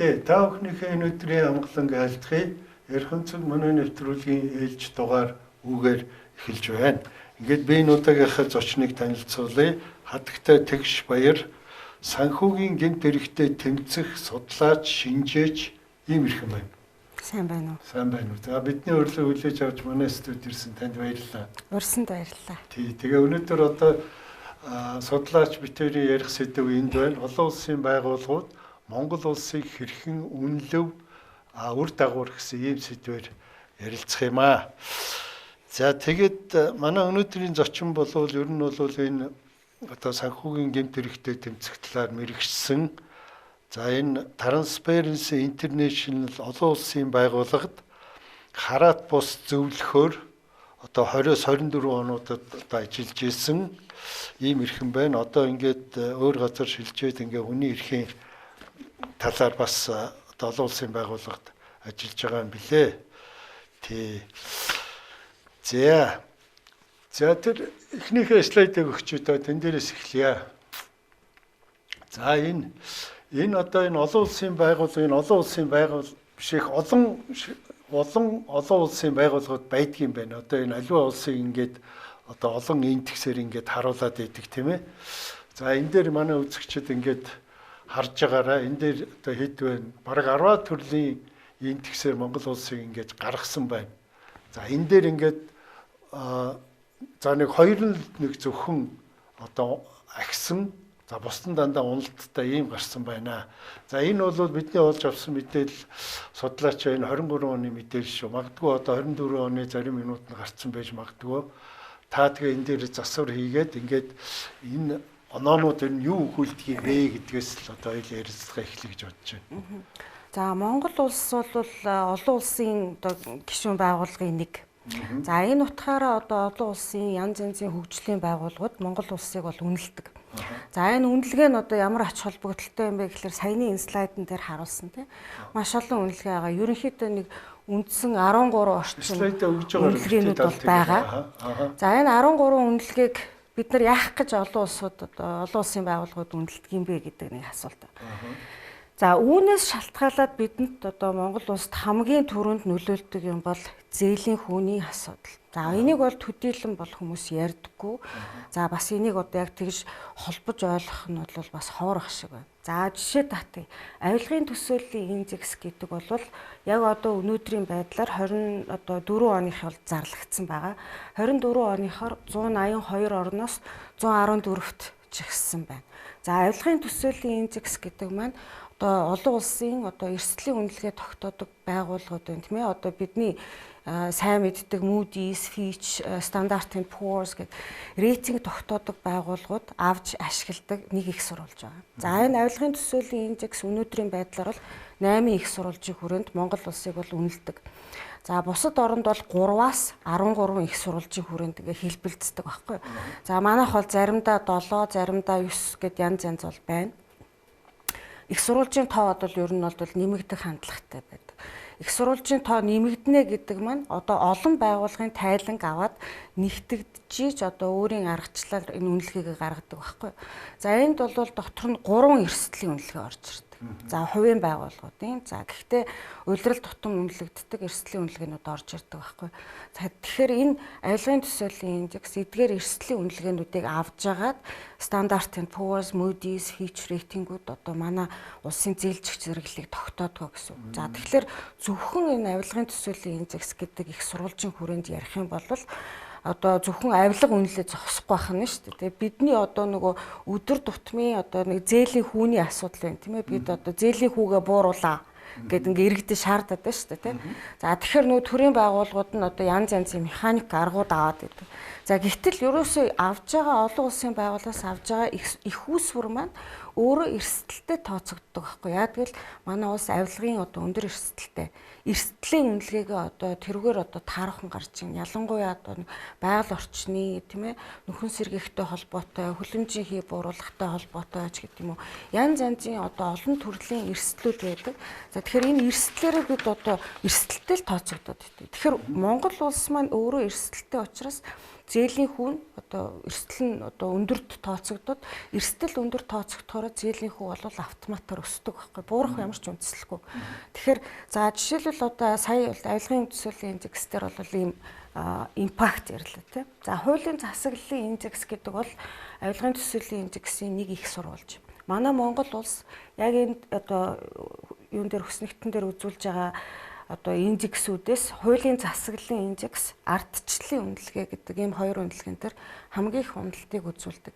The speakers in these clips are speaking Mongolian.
Мэндтэй та бүхнийхээ энэ өдрийн амгалан айлтгая. Ярих өнцөг манай нэвтрүүлгийн ээлж дугаар үүгээр эхэлж байна. Ингээд би энэ удаагийнхаа зочныг танилцуулъя. Хатагтай Тэгш Баяр санхүүгийн гэмт хэрэгтэй тэмцэх судлаач, шинжээч ийм эрхэм байна. Сайн байна уу? Сайн байна уу? За, бидний урилгыг хүлээж авч манай студид ирсэн танд баярлалаа. Урьсанд баярлалаа. Тий, тэгээ өнөөдөр одоо судлаач бид хоёрын ярих сэдэв энд байна. Олон улсын байгууллагууд Монгол улсыг хэрхэн үнэлэв, үр дагавар гэсэн ийм сэдвээр ярилцах юм аа. За, тэгээд манай өнөөдрийн зочин болвол ер нь бол энэ одоо санхүүгийн гэмт хэрэгтэй тэмцэх талаар мэргэшсэн. За, энэ Transparency International олон улсын байгууллагад хараат бус зөвлөхөөр одоо 20-оос 24 онуудад одоо ажиллаж исэн ийм эрхэм байна. Одоо ингээд өөр газар шилжээд ингээ хүний эрхийн талаар бас одоо олон улсын байгууллагад ажиллаж байгаа юм билээ. Тий. За. За, тэр эхнийхээ слайдыг өгч одоо тэн дээрээс эхлэе. За, энэ одоо энэ олон улсын байгууллага, энэ олон улсын байгуул биш, их олон олон олон улсын байгууллагууд байдгийн байна. Одоо энэ аливаа улсын ингээд одоо олон индексээр ингээд харуулад байдаг, тийм ээ. За, энэ дээр манай үзэгчид ингээд харж байгаараа энэ дээр одоо хэд вэ? Бараг 10 төрлийн индексээр Монгол улсыг ингээд гаргасан байна. За, энэ дээр ингээд за нэг хоёр нь нэг зөвхөн одоо ахисан. За, бусд нь дандаа уналттай ийм гарсан байна. За, энэ бол бидний олж авсан мэдээлэл, судлаач энэ 23 оны мэдээлэл шүү. Магадгүй одоо 24 оны зарим минут нь гарцсан байж магадгүй. Та тэгээ энэ дээр засвар хийгээд ингээд энэ оноонууд энэ юу өгүүлдэг юм бэ гэдгээс л одоо хоёул ярилцлага эхлэе гэж бодож байна. За, Монгол улс бол олон улсын одоо гишүүн байгууллагын нэг. За, энэ утгаараа одоо олон улсын янз янзын хөгжлийн байгууллагууд Монгол улсыг бол үнэлдэг. За, энэ үнэлгээ нь одоо ямар ач холбогдолтой юм бэ гэхлээр саяны энэ слайдан дээр харуулсан, тийм, маш олон үнэлгээ байгаа. Ерөнхийдөө нэг үндсэн 13 орчим үнэлгээнүүд бол байгаа. За, энэ 13 үнэлгээг бид нар яах гэж олон улсууд, одоо олон улсын байгууллагууд үнэлдэг юм бэ гэдэг нэг асуулт. За, үүнээс шалтгаалаад бидэнд одоо Монгол улсад хамгийн түрүүнд нөлөөлдөг юм бол зээлийн хүүний асуудал. За, энийг бол төдийлөн бол хүмүүс ярьдаггүй. За, бас энийг одоо яг тэгж холбож ойлгох нь бол бас ховор ах шиг байна. За, жишээ татъя. Авилгын төсөөллийн индекс гэдэг бол яг одоо өнөөдрийн байдлаар 20 одоо 4 оных бол зарлагдсан байгаа. 24 оныхоор 182 орноос 114-т жигссэн байна. За, авилгын төсөөллийн индекс гэдэг маань одоо олон улсын одоо эрсдлийн үнэлгээ тогтоодог байгууллагууд байна, тийм ээ. Одоо бидний сайн мэддэг Moody's, Fitch, Standard & Poor's гэдэг рейтинг тогтоодог байгууллагууд авч ашигладаг нэг их сурвалж байгаа. За, энэ авилгын төсөөллийн индекс өнөөдрийн байдлаар бол 8 их сурвалжийн хүрээнд Монгол улсыг бол үнэлдэг. За, бусад оронд бол 3-аас 13 их сурвалжийн хүрээнд ингээ хэлбэлцдэг байхгүй. За, манайх бол заримдаа 7, заримдаа 9 гэд янз янз бол байна. Их сурвалжийн тоо бол ер нь бол нэмэгдэх хандлагатай байдаг. Их сурвалжийн тоо нэмэгдэнэ гэдэг маань одоо олон байгууллагын тайланг аваад нэгтгэж одоо өөрийн аргачлалаар энэ үнэлгээг гаргадаг байхгүй. За, энд бол дотор нь 3 эрсдлийн үнэлгээ орж ирдэг. За, хувийн байгууллагуудын. За, гэхдээ улирал тутам үнэлэгддэг эрсдлийн үнэлгээнүүд орж ирдэг байхгүй. За, тэгэхээр энэ авилгын төсөөллийн индекс эдгээр эрсдлийн үнэлгээнүүдийг авч агаад Standard & Poor's, Moody's, Fitch рейтингүүд одоо манай улсын зээлжих зэрэглэлийг тогтоодгоо гэсэн. За, тэгэхээр зөвхөн энэ авилгын төсөөллийн индекс гэдэг их сурвалжийн хүрээнд ярих юм бол одоо зөвхөн авилга үнэлээ зогсохгүй байх нь шүү дээ. Бидний одоо нөгөө өдөр тутмын одоо нэг зээлийн хүүний асуудал байна, тийм ээ. Бид одоо зээлийн хүүгээ бууруулаа гэд ингээ иргэдэд шаардаад байна шүү дээ, тийм. За, тэгэхээр нөгөө төрийн байгууллагууд нь одоо янз янзын механик аргууд аваад байдаг. За, гэтэл ерөөсөө авж байгаа олон улсын байгууллагаас авж байгаа их үүсвэр маань өөрөө эрсдэлтэй тооцогддог байхгүй. Яг тэгэл манай улс авилгын одоо өндөр эрсдэлтэй. Эрсдлийн үнэлгээгээ одоо тэрүүгээр одоо таархан гарч байна. Ялангуяа одоо байгаль орчны, тийм ээ, нөхөн сэргээгтэй холбоотой, хүлэмжийн хий бууруулгатай холбоотой ч гэдэг юм уу. Янз янзын одоо олон төрлийн эрсдлүүд байдаг. За, тэгэхээр энэ эрсдлээрээ бид одоо эрсдэлтэй л тооцогдоод байдаг. Тэгэхээр Монгол улс маань өөрөө эрсдэлтэй учраас Зээлийн хүү нь одоо эрсдэл нь одоо өндөрт тооцогдоод, эрсдэл өндөр тооцогдохоор зээлийн хүү бол автоматар өсдөг байхгүй, буурах ямар ч үндэслэхгүй. Тэгэхээр за жишээлбэл одоо сая авилгын төсөөлийн индекс дээр бол ийм impact ярьлаа тийм. За хуулийн засаглалын индекс гэдэг бол авилгын төсөөлийн индексийн нэг их сурвалж. Манай Монгол улс яг энэ одоо юун дээр хөснөгтөн дээр үзүүлж байгаа одоо индексүүдээс хуулийн засаглалын индекс, ардчлалын үнэлгээ гэдэг ийм хоёр үнэлгээнд төр хамгийн их уналтыг үзүүлдэг.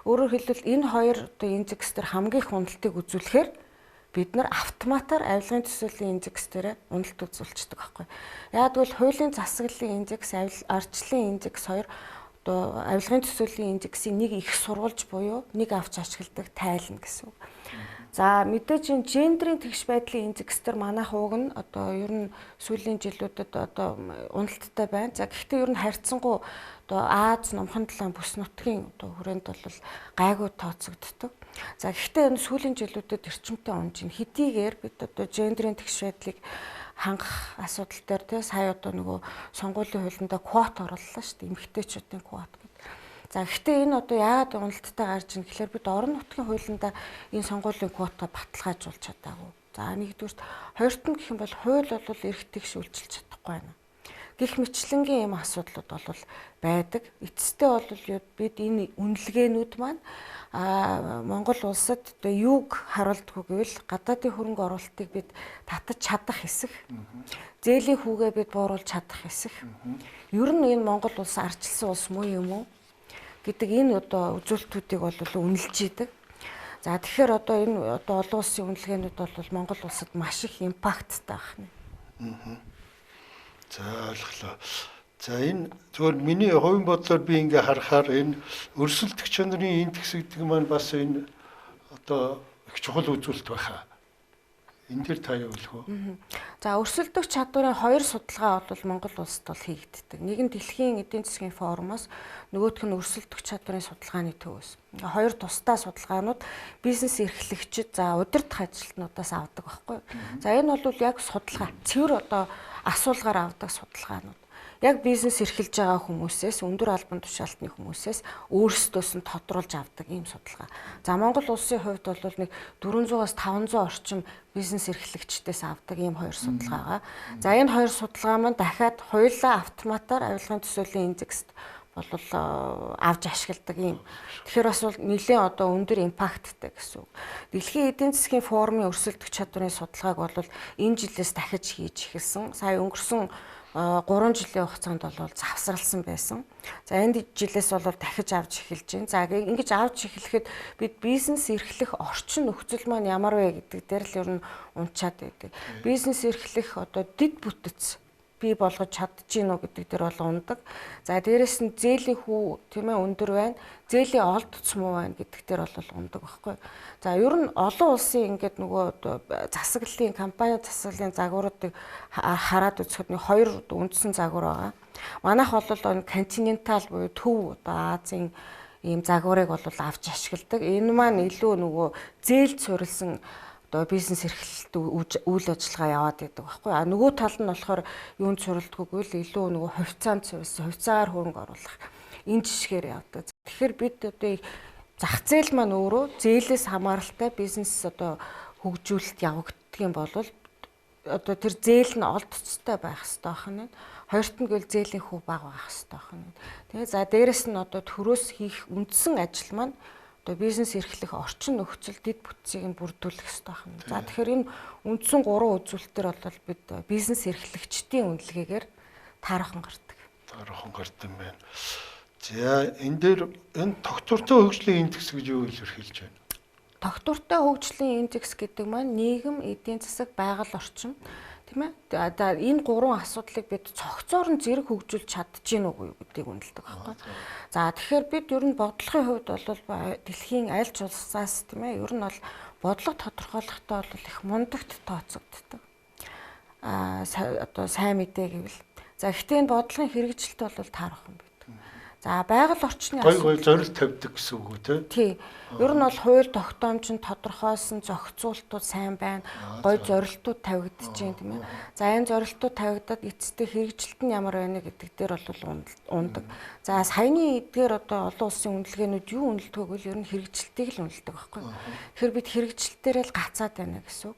Өөрөөр хэлбэл энэ хоёр одоо индекс төр хамгийн их уналтыг үзүүлэхээр бид нар автоматар авилгын төсөөлийн индекс дээр уналт үзүүлчихдэг байхгүй. Яг гэвэл хуулийн засаглалын индекс, ардчлалын индекс хоёр одоо авилгын төсөөлийн индексийн нэг их сурвалж буюу нэг авч ашигладаг тайлна гэсэн үг. За мэдээж энэ гендрийн тэгш байдлын индекс төр манайх уг нь одоо ер нь сүүлийн жилүүдэд одоо уналттай байна. За гэхдээ ер нь харьцангуй одоо Аз, Номхон далайн бүс нутгийн одоо хүрээнд бол гайгүй тооцогддог. За гэхдээ энэ сүүлийн жилүүдэд эрчимтэй унж ин хэдийгээр бид одоо гендрийн тэгш байдлыг хангах асуудал дээр тий сая одоо нөгөө сонгуулийн хуулиндаа квот орууллаа шүү дээ. Эмэгтэйчүүдийн квот гэдэг. За гэхдээ энэ одоо яагаад уналттай гарч ийн гэхээр бид орон нутгийн хуулиндаа энэ сонгуулийн квота баталгаажуулж чадаагүй. За нэгдүгüрт, хоёрт нь гэх юм бол хууль бол эрх тэгш үйлчилж чадахгүй байна. Гэх мэтлэнгийн ийм асуудлууд бол байдаг. Эцэстээ бол бид энэ үнэлгээнүүд маань Монгол улсад одоо юуг харуулдаггүй гэвэл гадаадын хөрөнгө оруулалтыг бид татаж чадах хэсэг, зээлийн хүүгээ бид бууруулж чадах хэсэг. Ер нь энэ Монгол улс ардчилсан улс муу юм уу гэдэг энэ одоо үзүүлэлтүүдийг бол үнэлж идэг. За тэгэхээр одоо энэ одоо олон улсын үнэлгээнүүд бол Монгол улсад маш их импакттай байна. За ойлголоо. За энэ зөвхөн миний хувийн бодлоор би ингээ харахаар энэ өрсөлдөх чанарын индекс гэдэг маань бас энэ одоо их чухал үзүүлэлт байхаа. Энэ дээр та юу хэлэх вэ? За өрсөлдөх чадварын хоёр судалгаа бол Монгол улсад бол хийгддэг. Нэг нь дэлхийн эдийн засгийн форумоос, нөгөөх нь өрсөлдөх чадварын судалгааны төвөөс. Хоёр тусдаа судалгаанууд бизнес эрхлэгчид за удирдах ажилтнуудаас авдаг байхгүй юу? За энэ бол яг судалгаа, цэвэр одоо асуулгаар авдаг судалгаанууд. Яг бизнес эрхэлж байгаа хүмүүсээс, өндөр албан тушаалтны хүмүүсээс өөрсдөөс нь тодруулж авдаг ийм судалгаа. За Монгол улсын хувьд бол нэг 400-аас 500 орчим бизнес эрхлэгчдээс авдаг ийм хоёр судалгаагаа. За энэ хоёр судалгаа маань дахиад хоёулаа автоматар авилгын төсөөлийн индекст бол авч ашигладаг юм. Тэгэхээр бас бол нэлээд одоо өндөр импакттай гэсэн үг. Дэлхийн эдийн засгийн форумын өрсөлдөх чадварын судалгааг бол энэ жилээс дахиж хийж эхэлсэн. Сая өнгөрсөн 3 жилийн хугацаанд бол завсралсан байсан. За энэ жилээс бол дахиж авч эхэлж байна. За ингэж авч эхлэхэд бид бизнес эрхлэх орчин нөхцөл маань ямар вэ гэдэг дээр л ер нь унчаад байдаг. Бизнес эрхлэх одоо дэд бүтэц бий болгож чадж гин үү гэдэг дээр бол ундаг. За дээрэс нь зээлийн хүү тийм ээ өндөр байна, зээлийн олдц муу байна гэдэг дээр бол ундаг байхгүй. За ер нь олон улсын ингээд нөгөө засаглалын компани засаглалын загваруудыг хараад үзэхэд нэг хоёр үндсэн загвар байгаа. Манайх бол континентал буюу төв одоо Азийн ийм загварыг бол авч ашигладаг. Энэ маань илүү нөгөө зээлд суурилсан одоо бизнес эрхлэлт үйл ажиллагаа яваад байдаг байхгүй. А нөгөө тал нь болохоор юунд суурилдаггүй л илүү нөгөө хувьцаанд суурилсан, хувьцаагаар хөрөнгө оруулах энэ жишгээр явдаг. Тэгэхээр бид одоо зах зээл маань өөрөө зээлээс хамааралтай бизнес одоо хөгжүүлэлт явагддаг юм бол одоо тэр зээл нь олдцтой байх хэрэгтэй байна. Хоёрт нь гэл зээлийн хүү бага байх хэрэгтэй байна. Тэгээ за дээрэс нь одоо төрөөс хийх үндсэн ажил маань одоо бизнес эрхлэх орчин нөхцөл дэд бүтцийг нь бүрдүүлэх хэрэгтэй байна. За тэгэхээр энэ үндсэн гурван үзүүлэлтээр бол бид бизнес эрхлэгчдийн үнэлгээгээр таархан гардаг. Таархан гардаг юм байна. За энэ дээр энэ тогтвортой хөгжлийн индекс гэж юу илэрхийлж байна? Тогтвортой хөгжлийн индекс гэдэг маань нийгэм, эдийн засаг, байгаль орчин тийм ээ. За энэ гурван асуудлыг бид цогцоор нь зэрэг хөгжүүлж чадж гин үгүй юу гэдгийг үнэлдэг байхгүй. За тэгэхээр бид ер нь бодлогын хувьд бол дэлхийн аль ч улсаас тийм ээ ер нь бол бодлого тодорхойлохдоо бол их мундагт тооцогддог. Одоо сайн мэдээ гэвэл за гэхдээ энэ бодлогын хэрэгжилт бол таархан байдаг. За байгаль орчны гой зорилт тавьдаг гэсэн үг үү те? Тий. Ер нь бол хууль тогтоомж нь тодорхойлсон, зохицуултууд сайн байна. Гой зорилтууд тавигдаж байна, тийм ээ. За энэ зорилтууд тавигдаад эцэстээ хэрэгжилт нь ямар байна гэдэг дээр бол ундаг. За саяны эдгээр одоо олон улсын үнэлгээнүүд юу үнэлдэг вэ гэвэл ер нь хэрэгжилтийг л үнэлдэг байхгүй. Тэгэхээр бид хэрэгжилтээрээ л гацаад байна гэсэн үг.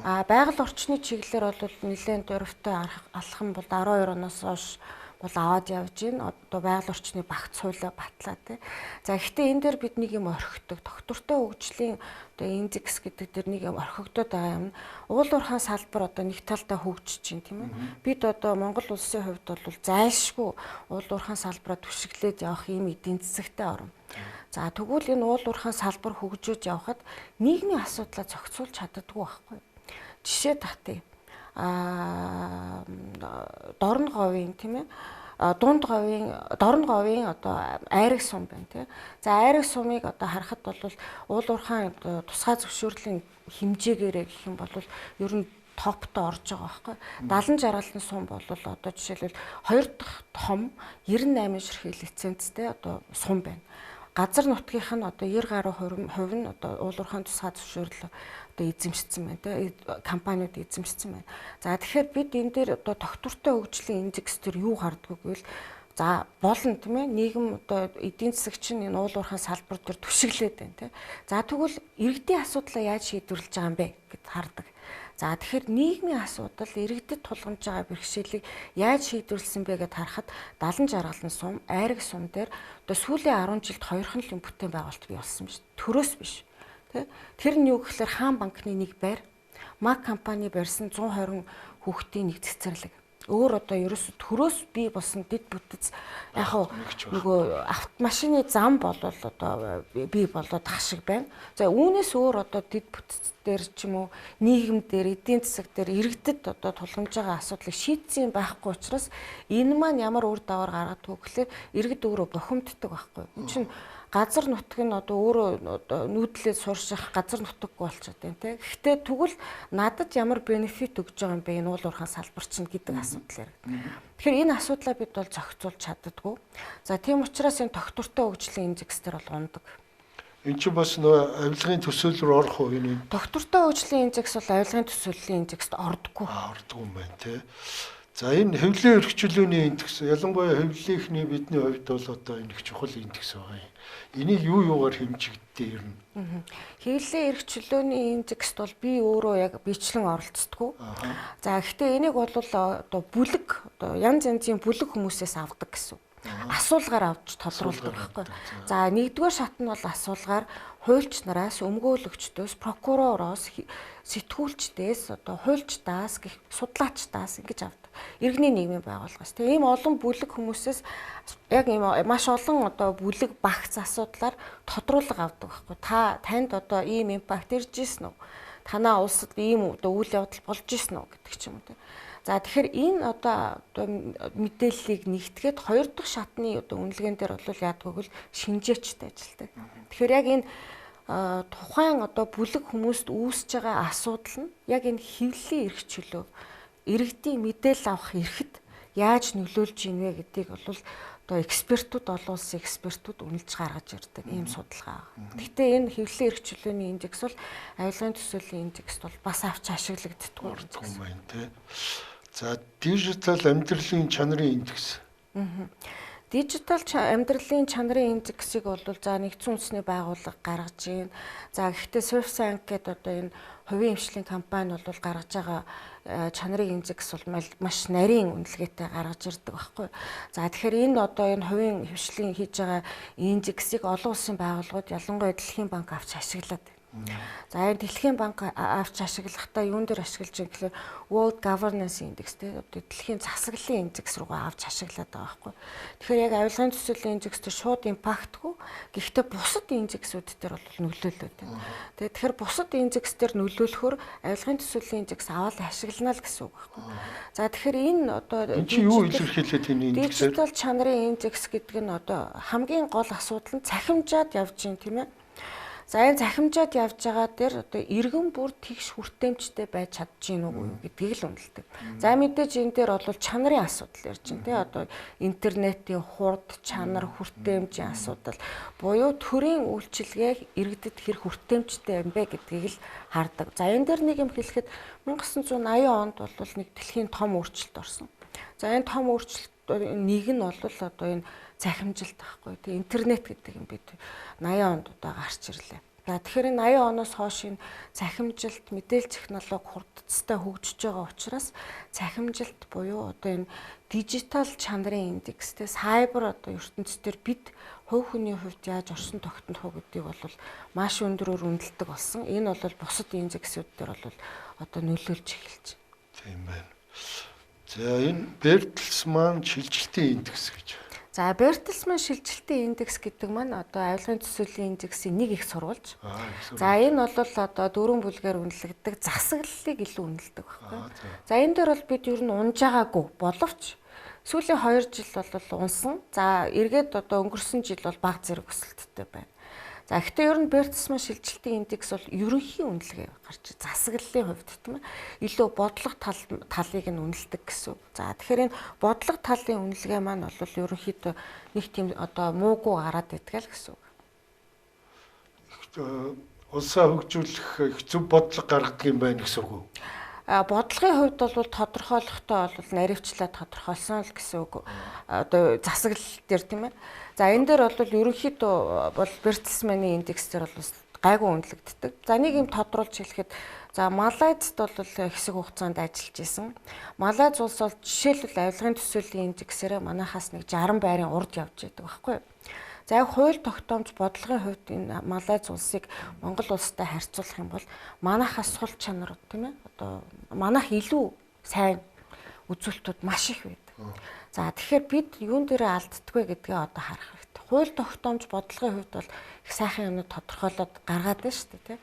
А байгаль орчны чиглэлээр бол нэлээд дөрвтэй алхам бол 12 оноос хойш бол аваад явж байна. Одоо байгаль орчны багц хуулиа батлаа тий. За гэхдээ энэ дээр бид нэг юм орхидог. Тогтвортой хөгжлийн одоо индекс гэдэг дээр нэг юм орхигдоод байгаа юм. Уул уурхайн салбар одоо нэг талдаа хөгжиж байна, тийм ээ. Бид одоо Монгол улсын хувьд бол зайлшгүй уул уурхайн салбараа түшиглээд явах ийм эдийн засагтай орн. За тэгвэл энэ уул уурхайн салбар хөгжөөж явхад нийгмийн асуудлаа зохицуулж чаддаггүй байхгүй. Жишээ татъя. Дорн говийн, тийм ээ, дунд говийн, дорн говийн одоо айраг сум байна, тийм. За айраг сумыг одоо харахад бол уул уурхайн тусгай зөвшөөрлийн хэмжээгээрээ гэх юм бол ер нь топтой орж байгаа байхгүй. 70 жаргалан сум бол одоо жишээлбэл 2 дахь том 98 ширхэг лицензтэй одоо сум байна. Газар нутгийнх нь одоо 90 гаруй хувь нь одоо уул уурхайн тусгай зөвшөөрөл одоо эзэмшсэн байна, тийм, компаниуд эзэмшсэн байна. За тэгэхээр бид энэ дээр одоо тогтвортой хөгжлийн индекс дээр юу харддаг гэвэл за болно, тийм ээ, нийгэм одоо эдийн засаг чинь энэ уул уурхайн салбар дээр түшиглээд байна, тийм. За тэгвэл иргэдийн асуудлаа яаж шийдвэрлэж байгаа юм бэ гэд хардаг. За тэгэхээр нийгмийн асуудал, иргэдэд тулгамж байгаа бэрхшээлийг яаж шийдвэрлсэн бэ гэд харахад 70 жаргалан сум, айраг сум дээр одоо сүүлийн 10 жилд хоёрхан л юм бүтээн байгуулалт бий болсон биш. Төрөөс биш. Тэ? Тэр нь юу гэхээр хаан банкны нэг байр, Мак компани барьсан 120 хүүхдийн нэг цэцэрлэг. Өөр одоо ерөөсө төрөөс бий болсон дэд бүтэц яг нөгөө автомашины зам болвол одоо бий болоод ах шиг байна. За үүнээс өөр одоо дэд бүтэц дээр ч юм уу нийгэм дээр, эдийн засаг дээр иргэдэд одоо тулгамж байгаа асуудлыг шийдсэн байхгүй учраас энэ маань ямар үр дагавар гаргадаг вэ гэхээр иргэд өөрөө бухимддаг байхгүй. Энд чинь газар нутг нь одоо өөрөө нүүдлээд сурших газар нутаггүй болчиход байна те. Гэхдээ тэгвэл надад ямар бенефит өгж байгаа юм бэ энэ уул уурхайн салбар чинь гэдэг асуудал яригдана. Тэгэхээр энэ асуудлаа бид бол зохицуулж чаддаггүй. За тийм учраас энэ тогтвортой хөгжлийн индекс дээр бол ундаг. Энэ чинь бас нөгөө авилгын төсөөл рүү орох уу энэ? Тогтвортой хөгжлийн индекс бол авилгын төсөөллийн индекст ордоггүй. Ордоггүй юм байна те. За энэ хэвлэлийн эрх чөлөөний индекс, ялангуяа хэвлэлийнхний бидний хувьд бол одоо энэ их чухал индекс байгаа юм. Энийг юу юугаар хэмжигддэг ер нь? Хэвлэлийн эрх чөлөөний индекст бол би өөрөө яг бичлэн оролцдоггүй. За гэхдээ энийг бол одоо бүлэг, одоо янз янзын бүлэг хүмүүсээс авдаг гэсэн. Асуулгаар авч тодруулдаг байхгүй. За нэгдүгээр шат нь бол асуулгаар хуульч нараас, өмгөөлөгчдөөс, прокуророос, сэтгүүлчдээс, одоо хуульчдаас гэх судлаачдаас ингэж авдаг. Иргэний нийгмийн байгууллагаас. Тэгээ ийм олон бүлэг хүмүүсээс яг ийм маш олон одоо бүлэг багц асуудлаар тодруулга авдаг байхгүй. Та танд одоо ийм импакт ирж ирсэн үү? Танаа улсад ийм одоо үйл явдал болж ирсэн үү гэдэг ч юм уу. За тэгэхээр энэ одоо мэдээллийг нэгтгээд хоёр дахь шатны одоо үнэлгээн дээр бол яадаг вэ гэвэл шинжээчтэй ажилтдаг. Тэгэхээр яг энэ тухайн одоо бүлэг хүмүүст үүсэж байгаа асуудал нь яг энэ хэвлэлийн эрх чөлөө, иргэдийн мэдээлэл авах эрхэд яаж нөлөөлж ийн вэ гэдгийг бол одоо экспертүүд, олон улсын экспертүүд үнэлж гаргаж ирдэг ийм судалгаа. Гэхдээ энэ хэвлэлийн эрх чөлөөний индекс бол авилгын төсөөлийн индекст бол бас авч ашиглагддаггүй юм байна те. За дижитал амьдралын чанарын индекс. Дижитал амьдралын чанарын индексийг бол за нэгдсэн үндэсний байгууллага гаргаж байна. За гэхдээ SurfSank гэдэг одоо энэ хувийн хвшлийн компани бол гаргаж байгаа чанарын индекс бол маш нарийн үнэлгээтэй гаргаж ирдэг байхгүй. За тэгэхээр энэ одоо энэ хувийн хвшлийн хийж байгаа индексийг олон улсын байгууллагууд, ялангуяа Дэлхийн банк авч ашиглаад байна. За энэ Дэлхийн банк авч ашиглахдаа юун дээр ашиглаж байгаа гэхээр World Governance Index те одоо дэлхийн засаглалын индекс руугаа авч ашиглаад байгаа байхгүй. Тэгэхээр яг авилгын төсөөлийн индекс дээр шууд импактгүй, гэхдээ бусад индексүүд дээр бол нөлөөлөд байна. Тэгээ тэгэхээр бусад индекс дээр нөлөөлөхөөр авилгын төсөөлийн индекс аваад ашиглана л гэсэн үг байхгүй. За тэгэхээр энэ одоо энэ чи юу илэрхийлээд энэ индексээр? Дижитал чанарын индекс гэдэг нь одоо хамгийн гол асуудал нь цахимжаад явж байна тийм ээ. За энэ цахимжаад явж байгаа дээр одоо иргэн бүр тэгш хүртээмжтэй байж чадж гин үгүй юу гэдгийг л үнэлдэг. За мэдээж энэ дээр бол чанарын асуудал ярьж байна тий. Одоо интернетийн хурд, чанар, хүртээмжийн асуудал буюу төрийн үйлчилгээ иргэдэд хэр хүртээмжтэй юм бэ гэдгийг л хардаг. За энэ дээр нэг юм хэлэхэд 1980 онд бол нэг дэлхийн том өөрчлөлт орсон. За энэ том өөрчлөлт нэг нь бол одоо энэ цахимжилт байхгүй тий, интернет гэдэг юм бид 80 онд одоо гарч ирлээ. За тэгэхээр энэ 80 оноос хойш энэ цахимжилт, мэдээлэл технологи хурдцтай хөгжиж байгаа учраас цахимжилт буюу одоо энэ дижитал чанарын индекс те, сайбер одоо ертөнцийн бид хувь хүний хувьд яаж оршин тогтнох уу гэдгийг бол маш өндөрөөр үнэлдэг болсон. Энэ бол бусад индексүүд дээр бол одоо нөлөөлж эхэлж байна. Тийм байна. За энэ Бертelsmann шилжилтийн индекс гэж. За Бертelsmann шилжилтийн индекс гэдэг маань одоо авилгын төсөөлийн индексийн нэг их сурвалж. За энэ бол одоо дөрвөн бүлгээр үнэлэгддэг засаглалыг илүү үнэлдэг байхгүй. За энэ дээр бол бид ер нь унж байгаагүй боловч сүүлийн 2 жил бол унсан. За эргээд одоо өнгөрсөн жил бол бага зэрэг өсөлттэй байна. За гэхдээ ер нь Бертelsmann шилжилтийн индекс бол ерөнхий үнэлгээ гарч засаглалын хувьд тийм ээ илүү бодлого талыг нь үнэлдэг гэсэн үг. За тэгэхээр энэ бодлого талын үнэлгээ маань бол ерөнхийдөө нэг тийм одоо муугүй гараад иддэг л гэсэн үг. Улсаа хөгжүүлэх их зөв бодлого гаргадаг юм байна гэсэн үг үү? Бодлогын хувьд бол тодорхойлохдоо бол наривчлаа тодорхойлсон л гэсэн үг. Одоо засаглал дээр тийм ээ. За энэ дээр бол ерөнхийдөө бол Бертelsmann-ы индекс дээр бол гайгүй үнэлэгддэг. За нэг юм тодруулж хэлэхэд за Малайзд бол хэсэг хугацаанд ажиллаж исэн. Малайз улс бол жишээлбэл авилгын төсөөлийн индексээрээ манайхаас нэг 60 байрын урд явж байдаг байхгүй юу? За яг хууль тогтоомж бодлогын хувьд энэ Малайз улсыг Монгол улстай харьцуулах юм бол манайхаас сул чанарууд тийм ээ. Одоо манайх илүү сайн үзүүлэлтүүд маш их байдаг. За тэгэхээр бид юун дээрээ алддаггүй гэдгээ одоо харах хэрэгтэй. Хууль тогтоомж бодлогын хувьд бол их сайхан юмнууд тодорхойлоод гаргаад байна шүү дээ, тийм.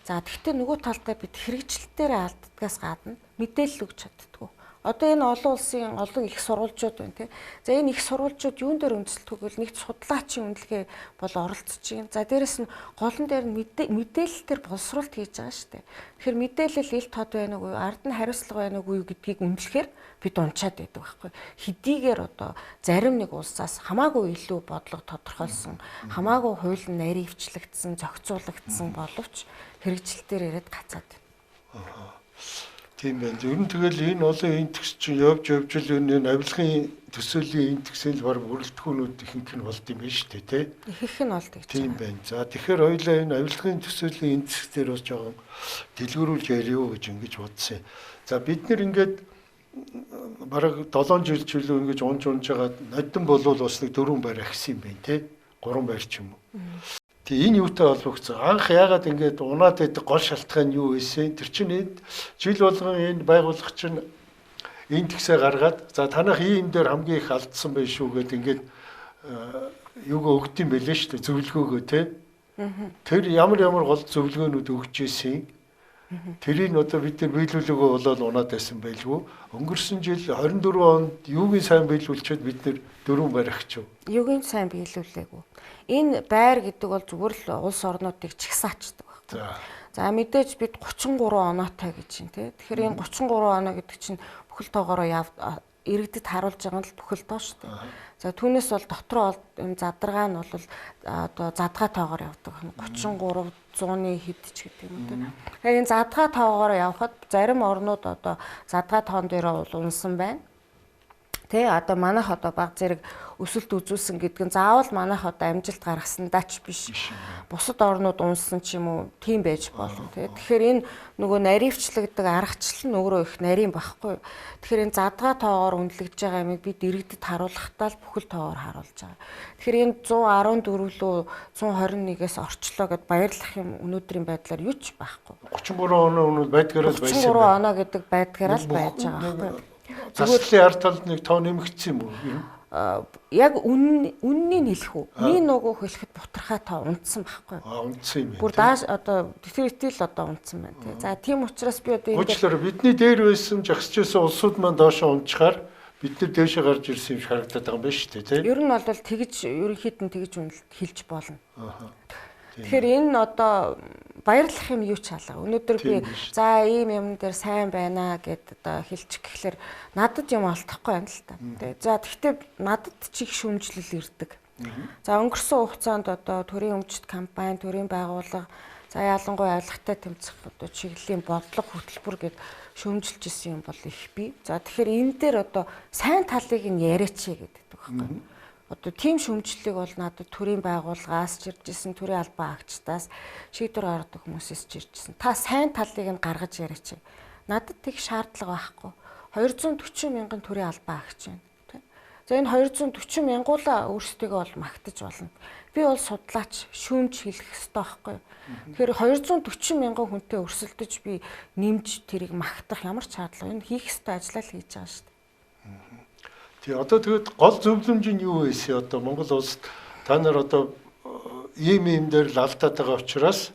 За тэгэхдээ нөгөө талдаа бид хэрэгжилт дээрээ алддагаас гадна мэдээлэл өгч чаддаггүй. Одоо энэ олон улсын олон их сурвалжууд байна тий. За энэ их сурвалжууд юун дээр үндэслэдэг вэ? Нэгт судлаачийн үнэлгээ бол оролцож байна. За дээрэс нь голон дээр нь мэдээлэл дээр боловсруулалт хийж байгаа шүү дээ. Тэгэхээр мэдээлэл ил тод байна уу, ард нь хариуцлага байна уу гэдгийг үнэлэхээр бид унчаад байдаг байхгүй. Хэдийгээр одоо зарим нэг улсаас хамаагүй илүү бодлого тодорхойлсон, хамаагүй хууль нь наривчлагдсан, зохицуулагдсан боловч хэрэгжилт дээр ирээд гацаад байна. Тийм байна. Ер нь тэгэл энэ олон индекс чинь явж явж л энэ авилгын төсөөлийн индексийн л баг бүрэлдэхүүнүүд ихэнх нь болд юм байна шүү дээ, тий? Ихэнх нь болд гэж. Тийм байна. За тэгэхээр хоёулаа энэ авилгын төсөөлийн индекс дээр бас жоохон дэлгэрүүлж яриу гэж ингэж бодсон юм. За бид нэр ингээд бараг 7 жил ч илүү ингэж унж унж байгаа нодон болвол бас нэг 4 байр ахисан юм байна, тий? 3 байр ч юм уу. Тэг энэ юутай холбогдсон? Анх яагаад ингэж унаад байдаг гол шалтгаан нь юу байсан? Тэр чинь энд жил болгон энэ байгууллага чинь индексээ гаргаад за танах ийм дээр хамгийн их алдсан байх шүү гэд ингээд юугаа өгд юм бэлээ шүү дээ, зөвлөгөөгөө тий. Тэр ямар ямар гол зөвлөгөөнүүд өгч ирсэн. Тэрийг одоо бид нар биелүүлээгөө болоод унаад байсан байлгүй. Өнгөрсөн жил 24 онд юугийн сайн биелүүлчихэд бид нар 4 байр ахичв. Юугийн сайн биелүүлээгүй. Энэ байр гэдэг бол зүгээр л улс орнуудыг чагсаачдаг байхгүй. За мэдээж бид 33 оноотой гэж чинь тий. Тэгэхээр энэ 33 оноо гэдэг чинь бүхэл тоогоороо иргэдэд харуулж байгаа нь л бүхэл тоо шүү дээ. За түүнээс бол дотроо юм задаргаа нь бол одоо задгаа тоогоор явдаг. 33 100-ны хэд ч гэдэг юм те. Тэгэхээр энэ задгаа тоогоор явхад зарим орнууд одоо задгаа тоон дээр бол унсан байна. Тэ одоо манайх одоо баг зэрэг өсөлт үзүүлсэн гэдэг нь заавал манайх одоо амжилт гаргасандаа ч биш. Бусад орнууд унсан ч юм уу тийм байж болно тэ. Тэгэхээр энэ нөгөө наривчлагддаг аргачлал нь өөрөө их нарийн байхгүй. Тэгэхээр энэ задгаа тоогоор үнэлэгдэж байгаа юмыг бид иргэдэд харуулахдаа л бүхэл тоогоор харуулж байгаа. Тэгэхээр энэ 114 лөө 121-ээс орчлоо гэд баярлах юм өнөөдрийн байдлаар юу ч байхгүй. 33 оноо өнөө байдгаараа л байсан. 33 оноо гэдэг байдгаараа л байж байгаа байхгүй. Засаглалын ард талд нэг тоо нэмэгдсэн юм уу? Яг үннийг хэлэх үү? Миний нөгөө хэлэхэд бутархаа тоо унтсан байхгүй. Унтсан юм байна. Бүр дааш одоо тэр л одоо унтсан байна тий. За тийм учраас би одоо энэ уучлаарай, бидний дээр байсан жагсаж байсан улсууд маань доошоо унчаар бид нар дээшээ гарч ирсэн юм шиг харагдаад байгаа юм байна шүү дээ тий. Ер нь бол тэгж ерөнхийд нь тэгж үнэлт хэлж болно. Аа. Тэгэхээр энэ одоо баярлах юм юу ч алга. Өнөөдөр би за ийм юм дээр сайн байна гэд одоо хэлчих гэхлээр надад юм олдохгүй байна л та. Тэ. За тэгвэл надад ч их шүүмжлэл ирдэг. За өнгөрсөн хугацаанд одоо төрийн өмчт кампань, төрийн байгууллага, за ялангуяа авилгатай тэмцэх одоо чиглэлийн бодлого хөтөлбөр гэд шүүмжилж исэн юм бол их бий. За тэгэхээр энэ дээр одоо сайн талыг нь яриач гэдэг байхгүй. Одоо тийм шүүмжлэлийг бол надад төрийн байгууллагаас ч ирж исэн, төрийн албан агчдаас, шийдвэр гаргадаг хүмүүсээс ч ирж исэн. Та сайн талыг нь гаргаж яриач. Надад тех шаардлага байхгүй. 240 мянган төрийн албан агч байна. За энэ 240 мянгуулаа өөрсдийгөө бол магтаж болно. Би бол судлаач, шүүмж хэлэх ёстой байхгүй. Тэгэхээр 240 мянган хүнтэй өрсөлдөж би нэмж тэрийг магтах ямар ч шаардлага, энэ хийх ёстой ажлаа л хийж байгаа шүү дээ. Тий, одоо тэгэд гол зөвлөмж нь юу байсан? Одоо Монгол улсад та нар одоо ийм ийм дээр л алдаад байгаа учраас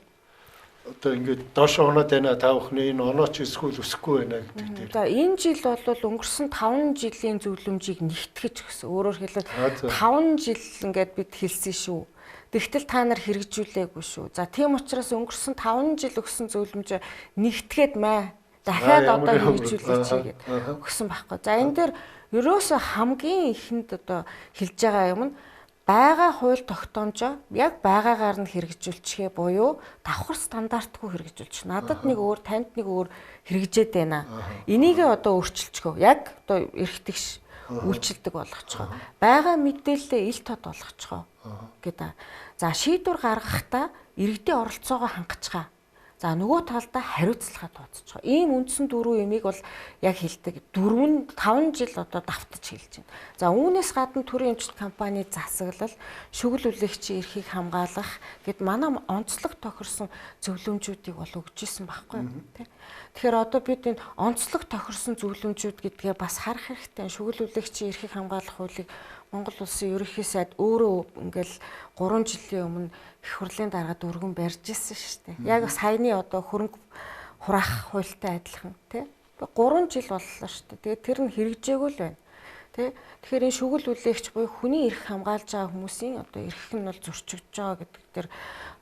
одоо ингээд доош оноод байна, та бүхний энэ онооч эсвэл өсөхгүй байна гэдэг дээр. За энэ жил бол өнгөрсөн 5 жилийн зөвлөмжийг нэгтгэж өгсөн. Өөрөөр хэлбэл 5 жил ингээд бид хэлсэн шүү. Тэгтэл та нар хэрэгжүүлээгүй шүү. За тийм учраас өнгөрсөн 5 жил өгсөн зөвлөмжөө нэгтгээд маа дахиад одоо хэрэгжүүлээч гээд өгсөн байхгүй. За энэ дээр ерөөсөө хамгийн ихэнд одоо хэлж байгаа юм нь байгаа хууль тогтоомжоо яг байгаагаар нь хэрэгжүүлчихээ буюу давхар стандартгүй хэрэгжүүлчих. Надад нэг өөр, танд нэг өөр хэрэгжээд байна. Энийгээ одоо өөрчилчихөө. Яг одоо эрх тэгш үйлчилдэг болгочихоо. Байгаа мэдээлэлээ ил тод болгочихоо гэдэг. За шийдвэр гаргахдаа иргэдийн оролцоогоо хангацгаа. За нөгөө талдаа хариуцлагаа тооцоцгоо. Ийм үндсэн дөрвөн юмыг бол яг хэлдэг. 4 5 жил одоо давтаж хэлж байна. За үүнээс гадна төрийн эмчилт компани засаглал, шүгэл үлээгчийн эрхийг хамгаалах гэд манай онцлог тохирсон зөвлөмжүүдийг бол өгч исэн байхгүй юу? Тэ. Тэгэхээр одоо бид энэ онцлог тохирсон зөвлөмжүүд гэдгээ бас харах хэрэгтэй. Шүгэл үлээгчийн эрхийг хамгаалах хуулийг Монгол улсын ерөнхий сайд өөрөө ингээл 3 жилийн өмнө их хурлын дараад өргөн барьж ирсэн шүү дээ. Яг саяны одоо хөрөнгө хураах хуультай адилхан тий. 3 жил боллоо шүү дээ. Тэгээд тэр нь хэрэгжээгүй л байна. Тий. Тэгэхээр энэ шүгэл үлээгч буюу хүний эрх хамгаалж байгаа хүмүүсийн одоо эрх нь бол зөрчигдөж байгаа гэдэг дээр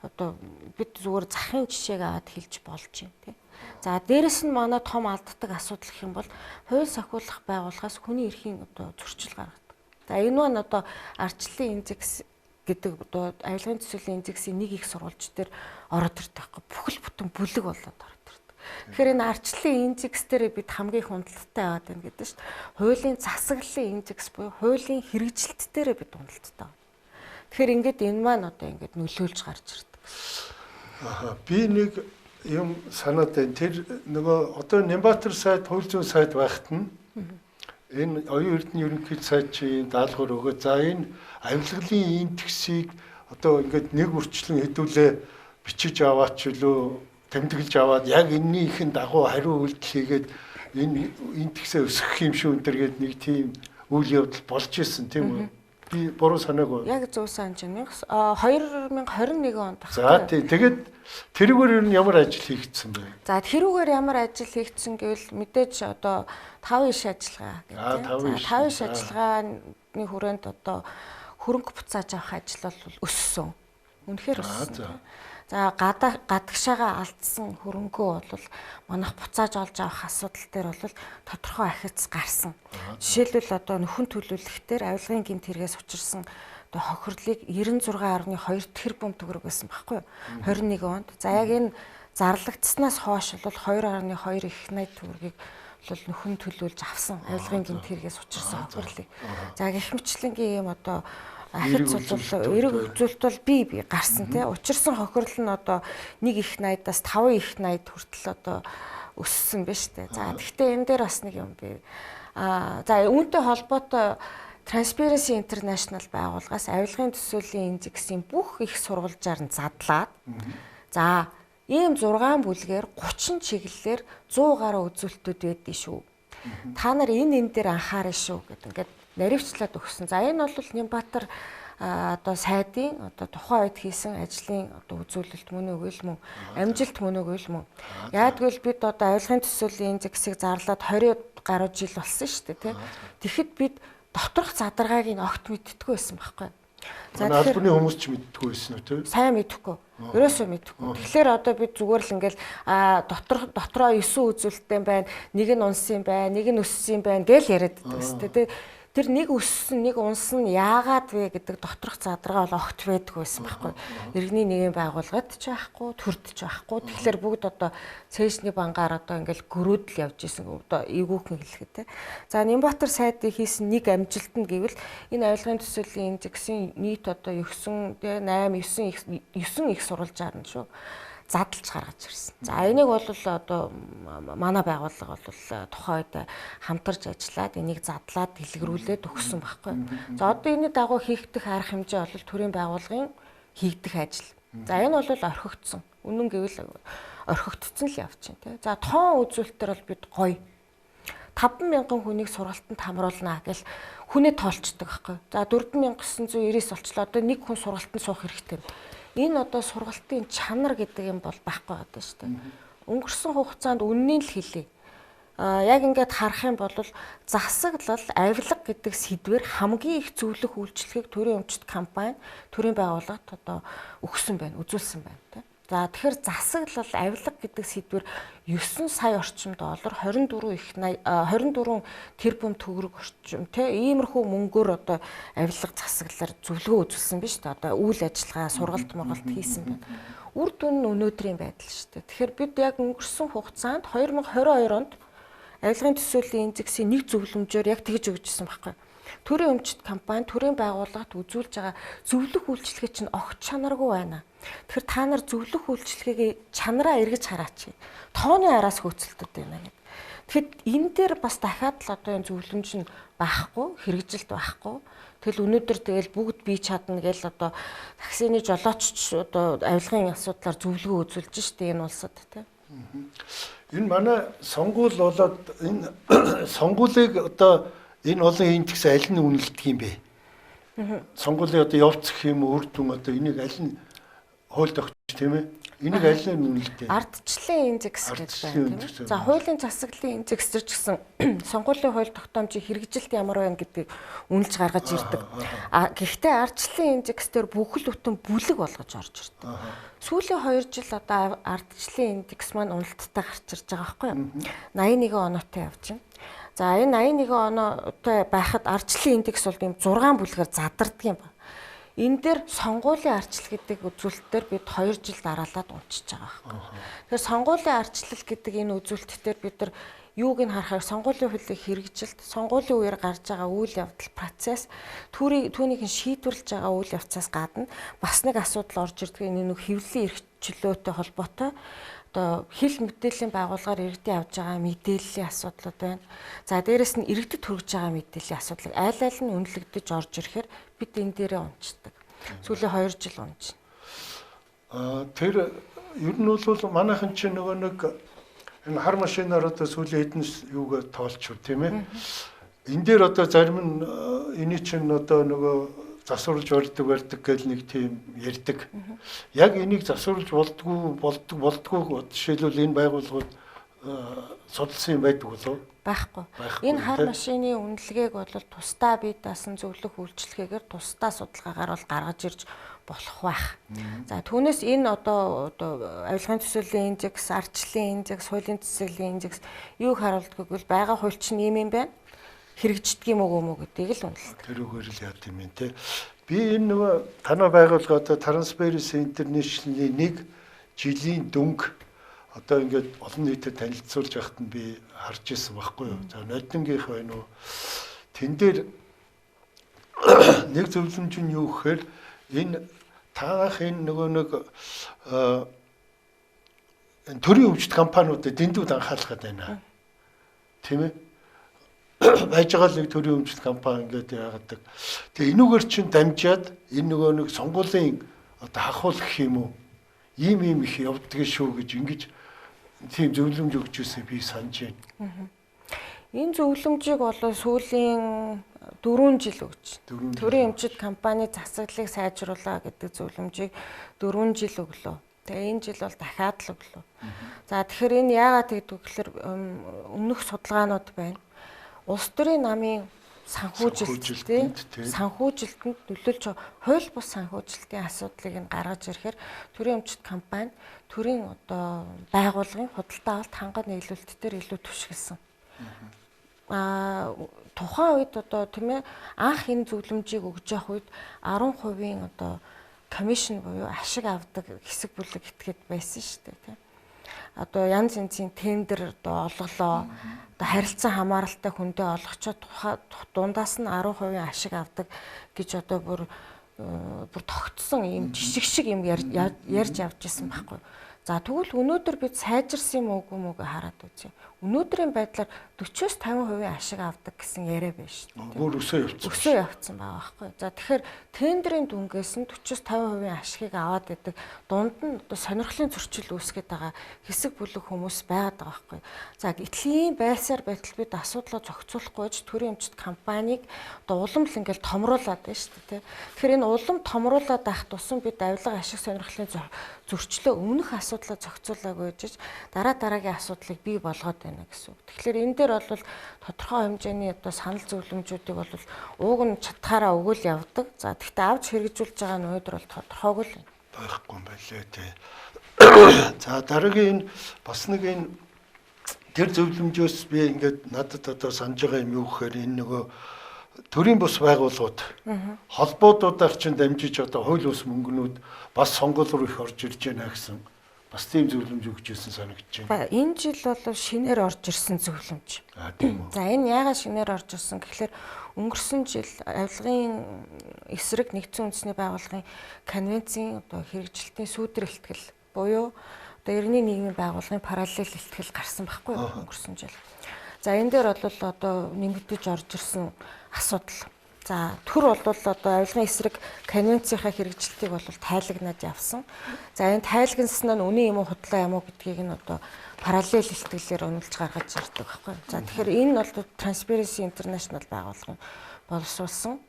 одоо бид зүгээр захын жишээг аваад хэлж болж байна тий. За дээрэс нь манай том алддаг асуудал гэх юм бол хууль сахиулах байгууллагаас хүний эрхийн одоо зөрчил гаргадаг. За энэ маань одоо ардчлалын индекс гэдэг одоо авилгын төсөлийн индексийн нэг их сурвалж дээр ороод ирдэг байхгүй, бүхэл бүтэн бүлэг болоод ороод ирдэг. Тэгэхээр энэ ардчлалын индекс дээр бид хамгийн их уналттай байгаад байна гэдэг шүү дээ. Хуулийн засаглалын индекс буюу хуулийн хэрэгжилт дээр бид уналттай байна. Тэгэхээр ингээд энэ маань одоо ингээд нөлөөлж гарч ирдэг. Аа би нэг юм санаад байна. Тэр нөгөө одоо Нямбатар сайд, хууль зүйн сайд байхад нь энэ оюун эрдэнэ ерөнхий сайд чи даалгавар өгөө. За энэ авилгалын индексийг одоо ингээд нэг үрчлэн хэдүүлээ бичиж аваач илүү тэмдэглэж аваад яг энэнийхэн дагуу хариу үйлдэл хийгээд энэ индексээ өсгөх юм шүү энэ төр гээд нэг тийм үйл явдал болж исэн тийм үү? Би буруу санаагүй. Яг зөв санаж байна. 2021 онд баггүй. За тий. Тэгээд тэрүүгээр ер нь ямар ажил хийгдсэн бэ? За тэрүүгээр ямар ажил хийгдсэн гэвэл мэдээж одоо 5 иш ажиллагаа гэдэг. 5 иш ажиллагааны хүрээнд одоо хөрөнгө буцааж авах ажил бол өссөн. Үнэхээр өссөн. За гадагшаага алдсан хөрөнгөө бол манайх буцааж олж авах асуудал дээр бол тодорхой ахиц гарсан. Жишээлбэл одоо нөхөн төлөвлөх дээр авилгын гэмт хэрэгээс учирсан одоо хохирлыг 96.2 тэрбум төгрөг байсан байхгүй юу? 21 онд. За яг энэ зарлагдсанаас хойш бол 2.2 их 80 төгрөгийг бол нөхөн төлөвлөж авсан авилгын гэмт хэрэгээс учирсан хохирлыг. За гэх мэтчилэнгийн ийм одоо ахиц бол эрэг үзүүлэлт бол бий гарсан тий. Учирсан хохирол нь одоо 1 их 80-аас 5 их 80 хүртэл одоо өссөн ба штэ. За тэгвэл энэ дээр бас нэг юм би за үүнтэй холбоотой Transparency International байгууллагаас авилгын төсөөлийн индексийн бүх их сурвалжаар нь задлаад за ийм 6 бүлгээр 30 чиглэлээр 100 гаруй үзүүлэлтүүд байдгийг шүү. Та нар энэ дээр анхаарна шүү гэдэг ингээд наривчлаад өгсөн. За энэ бол Нямбатар одоо сайдын одоо тухайн үед хийсэн ажлын одоо үзүүлэлт мөн үгүй л мөн, амжилт мөн үгүй л мөн. Яагтвэл бид одоо авилгын төсөөлийн индексийг зарлаад 20 гаруй жил болсон шүү дээ, тий. Тэгэхэд бид доторх задаргааг нь огт мэддэггүй байсан байхгүй. За тэгэхээр албаны хүмүүс ч мэддэггүй байсан үү те? Сайн мэдэхгүй. Ерөөсөө мэдэхгүй. Тэгэхээр одоо бид зүгээр л ингээл дотроо 9 үзүүлэлттэй байна, нэг нь унсан юм байна, нэг нь өссөн юм байна гэж яриад байдаг шүү дээ. Тэр нэг өссөн, нэг унсан нь яагаад вэ гэдэг доторх задаргаа бол огт байдгүй байсан байхгүй. Иргэний нийгмийн байгууллагад ч байхгүй, төрд ч байхгүй. Тэгэхээр бүгд одоо цээжний бангаар одоо ингээл гөрөөдөл явж исэн. Одоо эвгүүхэн хэлэхэд те. За Нямбатар сайдын хийсэн нэг амжилт нь гэвэл энэ авилгын төсөөлийн индексийн нийт одоо 9 8 9 9 их сурвалжаар нь шүү задлж гаргаж ирсэн. За энийг бол одоо манай байгууллага бол тухайн үед хамтарч ажиллаад энийг задлаад дэлгэрүүлээд өгсөн байхгүй. За одоо энэний дагуу хийгдэх арга хэмжээ бол төрийн байгууллагын хийгдэх ажил. За энэ бол орхигдсон. Үнэн гэвэл орхигдсон л явж байна тий. За тоон үзүүлэлтээр бол бид гоё 5,000 хүнийг сургалтанд хамруулнаа гэл хүнээ тоолчдөг байхгүй. За 4,999 болчлоо. Одоо нэг хүн сургалтанд суух хэрэгтэй. Энэ одоо сургалтын чанар гэдэг юм бол байхгүй байгаа шүү дээ. Өнгөрсөн хугацаанд үннийг л хэлье. Яг ингээд харах юм бол засаглал, авилга гэдэг сэдвэр хамгийн их зөвлөх үйлчлэгийг төрийн өмчт компани, төрийн байгууллагад одоо өгсөн байна, үзүүлсэн байна тийм. За тэгэхээр засаглал, авилга гэдэг сэдвэр 9 сая орчим доллар, 24 тэрбум төгрөг орчим тий иймэрхүү мөнгөөр одоо авилга засаглалаар зөвлөгөө үзүүлсэн биз дээ. Одоо үйл ажиллагаа, сургалт мургалт хийсэн байна. Үр дүн нь өнөөдрийн байдал шүү дээ. Тэгэхээр бид яг өнгөрсөн хугацаанд 2022 онд авилгын төсөөлийн индексийн нэг зөвлөмжөөр яг тэгж өгчсэн байхгүй. Төрийн өмчт компани, төрийн байгууллагад үзүүлж байгаа зөвлөх үйлчилгээ чинь огт чанаргүй байна. Тэгэхээр та нар зөвлөх үйлчилгээг чанараа эргэж хараач. Тооны араас хөөцөлдөд байна гэдэг. Тэгэхээр энэ дээр бас дахиад л одоо энэ зөвлөмж нь байхгүй, хэрэгжилт байхгүй. Тэгэл өнөөдөр тэгэл бүгд бий чадна гэл одоо таксины жолоочч одоо авилгын асуудлаар зөвлөгөө үзүүлж штэ энэ улсад тий. Энэ манай сонгуул болоод энэ сонгуулийг одоо энэ олон индекс аль нь үнэлдэг юм бэ? Сонгуулийн одоо явц гэх юм үр дүн одоо энийг аль нь хууль тогтч тийм ээ? Энийг аль нь үнэлдэг? Ардчлалын индекс гэж байна тийм ээ. За хуулийн засаглалын индекс ч гэсэн сонгуулийн хууль тогтоомжийн хэрэгжилт ямар байна гэдгийг үнэлж гаргаж ирдэг. А гэхдээ ардчлалын индекс дээр бүхэл бүтэн бүлэг болгож орж ирдэг. Сүүлийн 2 жил одоо ардчлалын индекс маань уналттай гарч ирж байгаа байхгүй юу? 81 оноотой явж байна. За энэ 81 оноотой байхад ардчлалын индекс бол ийм 6 бүлгээр задардаг юм байна. Энэ дээр сонгуулийн ардчлал гэдэг үзүүлэлтээр бид 2 жил дараалаад унчиж байгаа байхгүй. Тэгэхээр сонгуулийн ардчлал гэдэг энэ үзүүлэлтээр бид нар юуг нь харахаар сонгуулийн хуулийн хэрэгжилт, сонгуулийн үеэр гарч байгаа үйл явдал, процесс, түүнийг нь шийдвэрлэж байгаа үйл явцаас гадна бас нэг асуудал орж ирдэг энэ нэг хэвлэлийн эрх чөлөөтэй холбоотой одоо хэл мэдээллийн байгууллагаар иргэдийн авж байгаа мэдээллийн асуудлууд байна. За дээрэс нь иргэдэд хүргэж байгаа мэдээллийн асуудлыг аль аль нь үнэлэгдэж орж ирэхээр бид энэ дээрээ унцдаг. Сүүлийн 2 жил унж. Тэр ер нь бол манайхан чинь нөгөө нэг энэ хар машинаар одоо сүүлийн хэдэн юугаа тоолчих тийм ээ. Энэ дээр одоо зарим нь эний чинь одоо нөгөө засварлаж барьдаг гэл нэг тийм ярьдаг. Яг энийг засварлаж болдгоо жишээлбэл энэ байгууллагууд судалсан юм байдаг болов? Байхгүй. Энэ хар машины үнэлгээг бол тусдаа бие даасан зөвлөх үйлчилгээгээр тусдаа судалгаагаар бол гаргаж ирж болох байх. За түүнээс энэ одоо авилгын төсөөлийн индекс, ардчлалын индекс, хуулийн засаглалын индекс юуг харуулдаг гэвэл байгаа хууль чинь ийм юм байна. Хэрэгждэг юм уу мүү гэдгийг л үнэлдэг. Тэрүүгээр л яа гэм юм те. Би энэ нөгөө танай байгууллага одоо Transparency International-ийн нэг жилийн дүнг одоо ингээд олон нийтэд танилцуулж байхад нь би харж ирсэн байхгүй юу. За нодингийнх байна уу? Тэн дээр нэг зөвлөмж нь юу гэхээр энэ таах энэ нөгөө нэг энэ төрийн өвчт компаниудад дэндүүд анхаалах гэдэг байна. Тийм ээ? Байж байгаа л нэг төрийн өмчлөлт компани ингээд яагадаг. Тэгээ энүүгээр чинь дамжаад энэ нөгөө нэг сонгуулийн одоо хахуул гэх юм уу? Ийм ийм их явдаг шүү гэж ингэж тийм зөвлөмж өгч ирсэн би санаж байна. Энэ зөвлөмжийг бол сүүлийн 4 жил өгч. Төрийн өмчит компани засаглалыг сайжруулаа гэдэг зөвлөмжийг 4 жил өглөө. Тэгээ энэ жил бол дахиад л өглөө. За тэгэхээр энэ яагаад тэгдэг вэ гэхээр өмнөх судалгаанууд байна. Улс төрийн намын Санхүүжилтэнд нөлөөлж хууль бус санхүүжилтийн асуудлыг нь гаргаж ирэхээр төрийн өмчт компани төрийн одоо байгууллагын худалдаа авалт ханган нийлүүлэлт дээр илүү түшгэлсэн. Тухайн үед одоо тийм анх энэ зөвлөмжийг өгж явах үед 10% одоо комисшн буюу ашиг авдаг хэсэг бүлэг этгээд байсан шүү дээ, тийм. Одоо янз янзын тендер одоо олголоо. Одоо харилцан хамааралтай хүндээ олгочоод дундаас нь 10% ашиг авдаг гэж одоо бүр тогтсон ийм жишг шиг юм ярьж явж исэн байхгүй. За тэгвэл өнөөдөр бид сайжирсан юм уугүй мөг хараад үзье. Өнөөдрийн байдлаар 40-оос 50% ашиг авдаг гэсэн яриа байна шүү дээ. Өөр өсөө явцсан. Өсөө явцсан байгаа байхгүй. За тэгэхээр тендерийн дүнгээс нь 40-оос 50% ашигыг аваад идэг. Дунд нь одоо сонирхлын зөрчил үүсгээд байгаа хэсэг бүлэг хүмүүс байгаад байгаа байхгүй. За гэтэл ийм байсаар байтал бид асуудлаа зохицуулахгүй ч төрийн өмчт компанийг одоо улам л ингээл томруулад байна шүү дээ. Тэгэхээр энэ улам томруулад байх тусам бид авилга ашиг сонирхлын зөрчлөө өмнөх асуудлаа зохицуулаагүй гэж дараа дараагийн асуудлыг бий болгоод байна гэсэн үг. Тэгэхээр энэ дээр бол тодорхой хэмжээний одоо санал зөвлөмжүүдийг бол ууг нь чадхаараа өгөөл явдаг. За тэгвэл авч хэрэгжүүлж байгаа нь өнөөдөр бол тодорхойгүй л байхгүй юм байлээ тий. За дараагийн энэ бас нэг энэ тэр зөвлөмжөөс би ингээд надад одоо санаж байгаа юм юу гэхээр энэ нөгөө төрийн бус байгууллагууд холбоодуудаар чинь дамжиж одоо хууль бус мөнгнүүд бас сонгуул руу их орж ирж байна гэсэн бас тийм зөвлөмж өгч ирсэн санагдаж байна. Энэ жил бол шинээр орж ирсэн зөвлөмж. Тийм үү. За энэ яагаад шинээр орж ирсэн гэхлээр өнгөрсөн жил авилгын эсрэг нэгдсэн үндэсний байгууллагын конвенцийн одоо хэрэгжилтийн сүүдэр илтгэл буюу одоо 91 нийгмийн байгууллагын параллел илтгэл гарсан байхгүй юу өнгөрсөн жил. За энэ дээр бол одоо нэмэгдэж орж ирсэн асуудал. За төр бол одоо авилгын эсрэг конвенцийнхаа хэрэгжилтийг бол тайлагнаад явсан. За энэ тайлагнасан нь үнэн юм уу худлаа юм уу гэдгийг нь одоо параллел илтгэлээр үнэлж гаргаж ирдэг байхгүй. За тэгэхээр энэ бол Transparency International байгууллагын боловсруулсан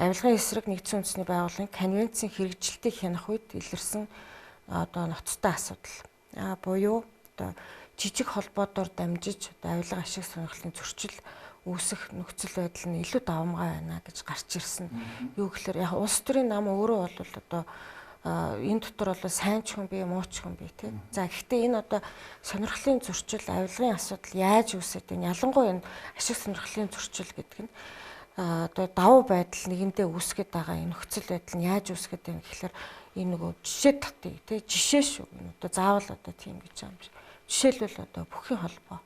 авилгын эсрэг нэгдсэн үндэсний байгууллагын конвенцийн хэрэгжилтийг хянах үед илэрсэн одоо ноцтой асуудал. Буюу одоо жижиг холбоодоор дамжиж одоо авилга ашиг сонирхлын зөрчил үүсэх нөхцөл байдал нь илүү давамгай байна гэж гарч ирсэн. Юу гэхээр яг улс төрийн нам өөрөө бол одоо энэ дотор бол сайн ч хүн бий, муу ч хүн бий тий. За гэхдээ энэ одоо сонирхлын зөрчил, авилгын асуудал яаж үүсээд байна? Ялангуяа энэ ашиг сонирхлын зөрчил гэдэг нь одоо давуу байдал нэгэндээ үүсгээд байгаа энэ нөхцөл байдал нь яаж үүсгээд байна гэхээр энэ нөгөө жишээ татъя тий. Жишээ шүү. Энэ одоо заавал одоо тийм гэж юм шиг. Жишээлбэл одоо бүхийн холбоо,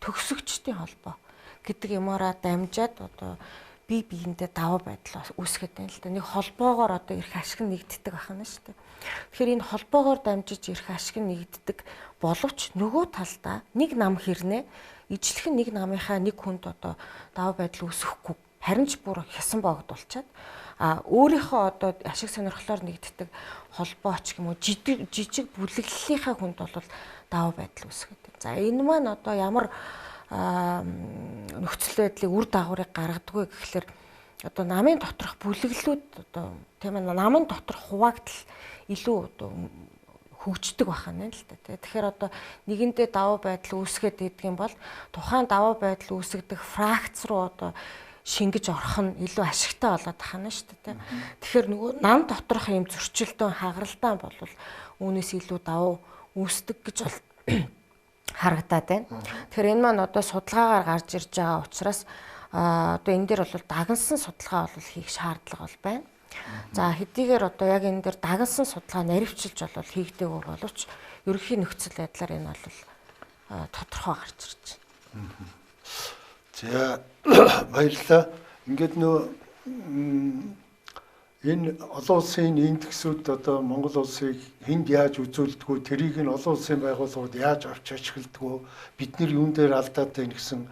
төгсөгчдийн холбоо гэдэг юмараа дамжаад одоо бие биендээ давуу байдал үүсгээд байна л да. Нэг холбоогоор одоо эрх ашиг нь нэгддэг байх нь шүү дээ. Тэгэхээр энэ холбоогоор дамжиж эрх ашиг нь нэгддэг боловч нөгөө талдаа нэг нам хэрнээ ижлэх нь нэг намынхаа нэг хүнд одоо давуу байдал үүсэхгүй. Харин ч бүр хясан боогдуулчаад өөрийнхөө одоо ашиг сонирхлоор нэгддэг холбоо ч юм уу жижиг бүлэглэлийнхаа хүнд бол давуу байдал үүсгээд байна. За энэ маань одоо ямар нөхцөл байдлыг үр дагаврыг гаргадаггүй гэхлээр одоо намын доторх бүлэглүүд одоо тийм ээ намын доторх хуваагдал илүү одоо хөгждөг байх нь л та тий. Тэгэхээр одоо нэгэндээ давуу байдал үүсгээд идэх юм бол тухайн давуу байдал үүсгдэг фракц руу одоо шингэж орох нь илүү ашигтай болоод тахна шүү дээ. Тэгэхээр нөгөө нам доторх юм зөрчилдөөн хагаралдаан бол үүнээс илүү давуу үүсдэг гэж бол харагдаад байна. Тэгэхээр энэ маань одоо судалгаагаар гарч ирж байгаа учраас одоо энэ дээр бол дагнсан судалгаа бол хийх шаардлага бол байна. За хэдийгээр одоо яг энэ дээр дагнсан судалгаа наривчилж бол хийгдээгүй боловч ерөнхий нөхцөл байдлаар энэ бол тодорхой гарч ирж байна. За баярлалаа. Ингээд нөө энэ олон улсын индексүүд одоо Монгол улсыг хэнд яаж үзүүлдэггүй, тэрийг нь олон улсын байгууллагууд яаж авч ашигладаг, бид нэр юун дээр алдаад байна гэсэн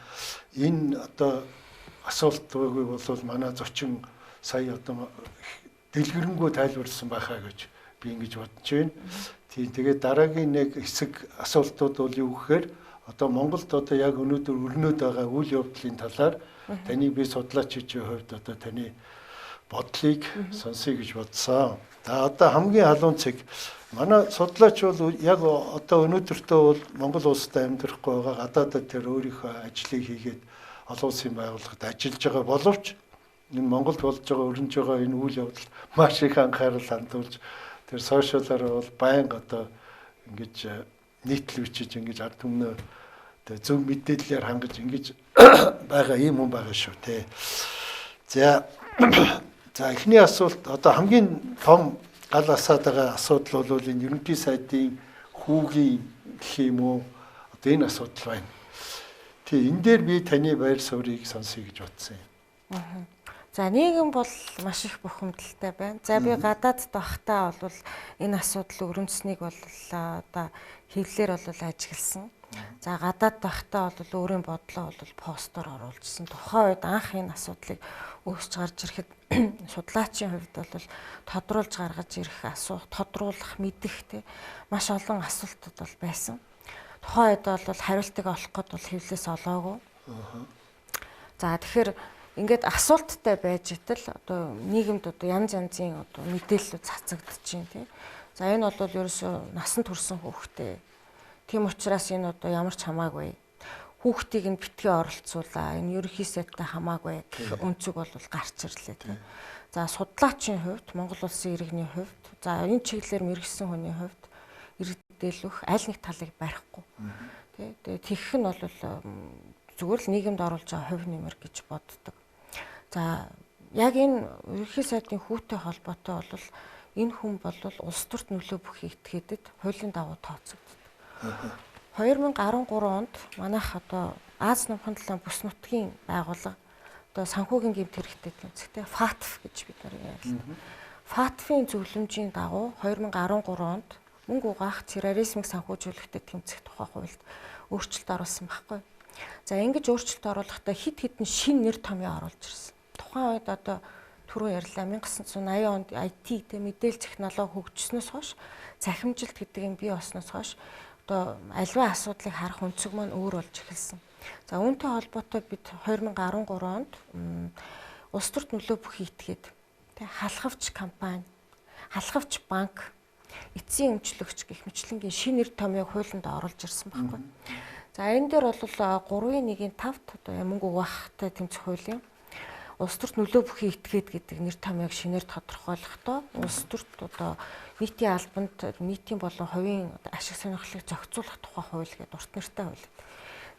энэ одоо асуултыг бол манай зочин сая одоо дэлгэрэнгүй тайлбарласан байхаа гэж би ингэж бодож байна. Тийм тэгээд дараагийн нэг хэсэг асуултууд бол юу гэхээр одоо Монголд одоо яг өнөөдөр өрнөд байгаа үйл явдлын талаар таны би судлаач хийжийн хувьд одоо таны бодлыг сонсъё гэж бодсон. За одоо хамгийн халуун цэг манай судлаач бол яг одоо өнөөдөртөө бол Монгол улсад амьдрахгүй байгаа, гадаадад тэр өөрийнхөө ажлыг хийгээд олон улсын байгууллагад ажиллаж байгаа боловч энэ Монголд болж байгаа өрнөж байгаа энэ үйл явдалд маш их анхаарал хандуулж тэр сошиалаар бол байнга одоо ингэж нийтлэл бичиж ингэж ард түмнээ зөв мэдээллээр хангаж ингэж байгаа ийм хүн байгаа шүү те. За за эхний асуулт одоо хамгийн том гал асаад байгаа асуудал бол энэ ерөнхий сайдын хүүгийн гэх юм уу одоо энэ асуудал байна. Тий, энэ дээр би таны байр суурийг сонсъё гэж бодсон юм. За нийгэм бол маш их бухимдалтай байна. За би гадаадд байхдаа бол энэ асуудал өрнөснийг бол одоо хэвлэлээр бол ажигласан. За гадаад байхдаа бол өөрийн бодлоо бол постоор оруулжсэн. Тухайн үед анх энэ асуудлыг үүсч гарч ирэхэд судлаачийн хувьд бол тодруулж гаргаж ирэх асуулт, тодруулах, мэдэх те маш олон асуултууд бол байсан. Тухайн үед бол хариултыг олох гээд бол хэвлэлээс олоогүй. За тэгэхээр ингээд асуулттай байж итэл одоо нийгэмд одоо янз янзын одоо мэдээллүүд цацагдаж байна тий. За энэ бол ерөөсөө насан турсан хүүхдээ. Тийм учраас энэ одоо ямар ч хамаагүй. Хүүхдийг нь битгий оролцуулаа. Энэ ерөнхий сайдтай хамаагүй гэх өнцөг бол гарч ирлээ тий. За судлаачийн хувьд, Монгол улсын иргэний хувьд, за энэ чиглэлээр мэргэсэн хүний хувьд иргэдэлөх аль нэг талыг барихгүй. Тий. Тэгээ тэгэх нь бол зүгээр л нийгэмд оруулж байгаа хувь нэмэр гэж боддог. За яг энэ ерөнхий сайдын хүүтэй холбоотой бол энэ хүн бол улс төрт нөлөө бүхий этгээдэд хуулийн дагуу тооцогддог. 2013 онд манайх одоо Аз номхон талын бүс нутгийн байгууллага одоо санхүүгийн гэмт хэрэгтэй тэмцэгтэй FATF гэж бид нар ярьдаг. FATF-ийн зөвлөмжийн дагуу 2013 онд мөнгө угаах терроризмыг санхүүжүүлэхтэй тэмцэх тухай хуульд өөрчлөлт оруулсан байхгүй. За ингэж өөрчлөлт оруулахдаа хэд хэдэн шинэ нэр томьёо оруулж ирсэн. Тухайн үед одоо түрүү ярьлаа 1980 онд IT тэ мэдээлэл технологи хөгжснөөс хойш цахимжилт гэдэг юм бий болсноос хойш одоо альва асуудлыг харах өнцөг маань өөр болж эхэлсэн. За үүнтэй холбоотой бид 2013 онд улс төрт нөлөө бүхий этгээд тэ халахвч компани, халахвч банк, эцсийн өмчлөгч гэх мэтлэнгийн шинэ нэр томьёог хуулинд оруулж ирсэн байхгүй. За энэ дээр бол 3-1-ийн 5-т одоо мөнгө угаахтай тэмцэх хуулийн улс төрт нөлөө бүхий этгээд гэдэг нэр томьёог шинээр тодорхойлохдоо улс төрт одоо нийтийн албанд нийтийн болон хувийн ашиг сонирхлыг зохицуулах тухай хууль гэдэг урт нэртэй хууль.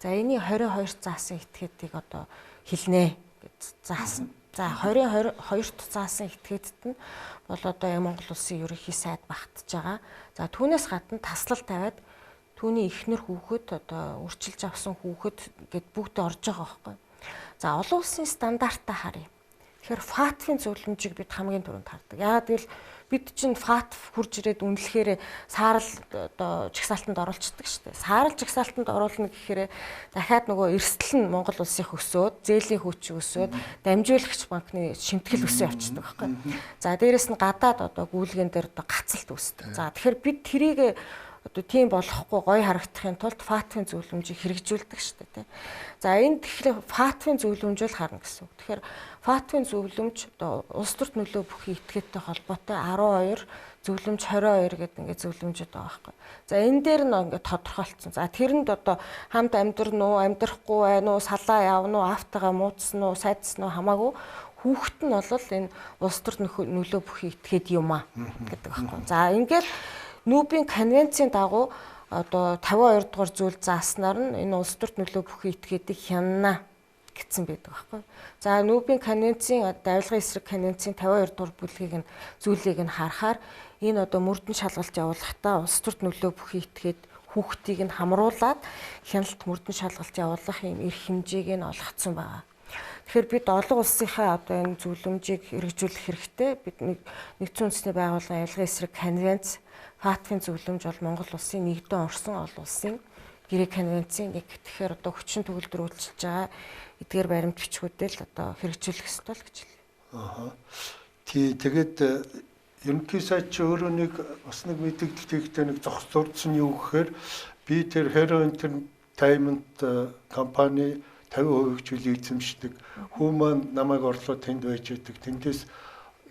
За энэний 22-т заасан этгээдийг одоо хэлнэ гэж заасан. За 22-т заасан этгээдд нь бол одоо Монгол улсын ерөнхий сайд багтж байгаа. За түүнээс гадна таслал тавиад түүний эхнэр хүүхэд одоо үрчилж авсан хүүхэд гэд бүгд орж байгаа байхгүй. За олон улсын стандартаа харъя. Тэгэхээр FATF-ийн зөвлөмжийг бид хамгийн түрүүнд хардаг. Яагаад гэвэл бид чинь FATF хурж ирээд үнэлэхээр саарал одоо жагсаалтанд оруулцдаг шүү дээ. Саарал жагсаалтанд оруулна гэхээр дахиад нөгөө эрсдэл нь Монгол улсын өсөөд, зээлийн хүч өсөөд, дамжуулагч банкны шимтгэл өсөө явчихдаг байхгүй. За дээрэс нь гадаад одоо гүйлгэн дээр одоо гацалт үүсдэг. За тэгэхээр бид тэрийг одоо тийм болохгүй гоё харагдахын тулд FATF-ийн зөвлөмжийг хэрэгжүүлдэг шүү дээ, тий. За энэ тэгэхээр FATF-ийн зөвлөмжөө л харна гэсэн үг. Тэгэхээр FATF-ийн зөвлөмж одоо улс төрт нөлөө бүхий этгээдтэй холбоотой 12 зөвлөмж 22 гэдэг ингээд зөвлөмжүүд байгаа байхгүй. За энэ дээр нь ингээд тодорхойлцсон. За тэрэнд одоо хамт амьдрна уу, амьдрахгүй байна уу, салаа явна уу, автагаа муудсан уу, сайдсан уу хамаагүй хүүхэд нь бол энэ улс төрт нөлөө бүхий этгээд юм аа гэдэг байхгүй. За ингээд Нүүбийн конвенцийн дагуу одоо 52 дугаар зүйл зааснаар нь энэ улс төрт нөлөө бүхий этгээдийг хянана гэсэн байдаг байхгүй. За Нүүбийн конвенцийн давилгын эсрэг конвенцийн 52 дугаар бүлгийг нь зүйлийг нь харахаар энэ одоо мөрдөн шалгалт явуулахдаа улс төрт нөлөө бүхий этгээд хүүхдийг нь хамруулад хяналт мөрдөн шалгалт явуулах юм эрх хэмжээг нь олгоцсон байгаа. Тэгэхээр бид олон улсынхаа одоо энэ зөвлөмжийг хэрэгжүүлэх хэрэгтэй. Бид нэгдсэн үндэсний байгууллагын авилгын эсрэг конвенц, FATF-ийн зөвлөмж бол Монгол улсын нэгдэн орсон олон улсын гэрээ конвенцийн нэг. Тэгэхээр одоо хүчин төгөлдөр үйлчилж байгаа эдгээр баримт бичгүүдээ л одоо хэрэгжүүлэх ёстой л гэж хэлье. Аа. Тий, тэгээд ерөнхий сайд чи өөрөө нэг бас нэг мэдээлэл хийхдээ нэг зогс зурдсан юу гэхээр би тэр Hero Entertainment компани 50% хөгжүүлийг эзэмшдэг. Хүү маань намайг орлоо тэнд байж байдаг. Тэндээс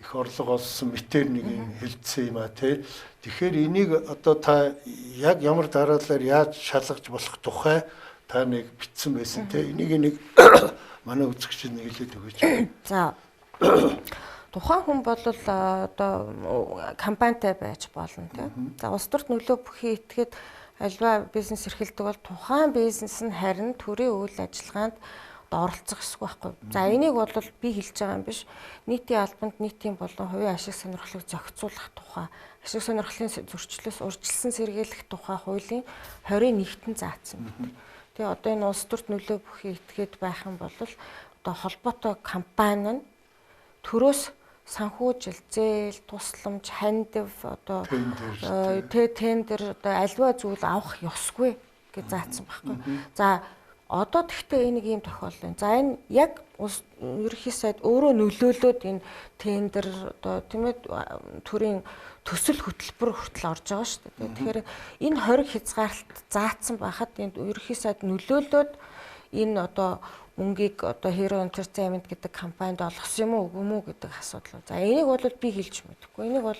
их орлого олсон мэтэр нэг юм хэлсэн юм а тий. Тэгэхээр энийг одоо та яг ямар дараалалаар яаж шалгаж болох тухай та нэг бичсэн байсан те. Энийг нэг манай үзэгчид нэг хэлээд өгөөч. За. Тухайн хүн бол одоо компанитай байж болно те. За улс төрт нөлөө бүхий этгээд альва бизнес эрхэлдэг бол тухайн бизнес нь харин төрийн үйл ажиллагаанд оролцох ёсгүй байхгүй. За энийг бол би хэлж байгаа юм биш. Нийтийн албанд нийтийн болон хувийн ашиг сонирхлыг зохицуулах тухай, ашиг сонирхлын зөрчлөөс урьдчилсан сэргийлэх тухай хуулийн 21-т заасан байдаг. Тэгээ одоо энэ улс төрт нөлөө бүхий этгээд байх юм бол одоо холбоотой компани нь төрөөс санхүүжил, зээл, тусламж, хандив одоо тендер одоо альва зүйл авах ёсгүй гэж заасан байхгүй. За одоо тэгтээ энэ нэг ийм тохиолдол байна. За энэ яг ерөнхий сайд өөрөө нөлөөлөөд энэ тендер одоо тийм ээ төрийн төсөл хөтөлбөр хүртэл орж байгаа шүү дээ. Тэгэхээр энэ хориг хязгаарлалт заасан байхад энэ ерөнхий сайд нөлөөлөөд энэ одоо мөнгийг одоо Hero Entertainment гэдэг компанид олгосон юм уу үгүй юм уу гэдэг асуудал. За энийг бол би хэлж мэдэхгүй. Энийг бол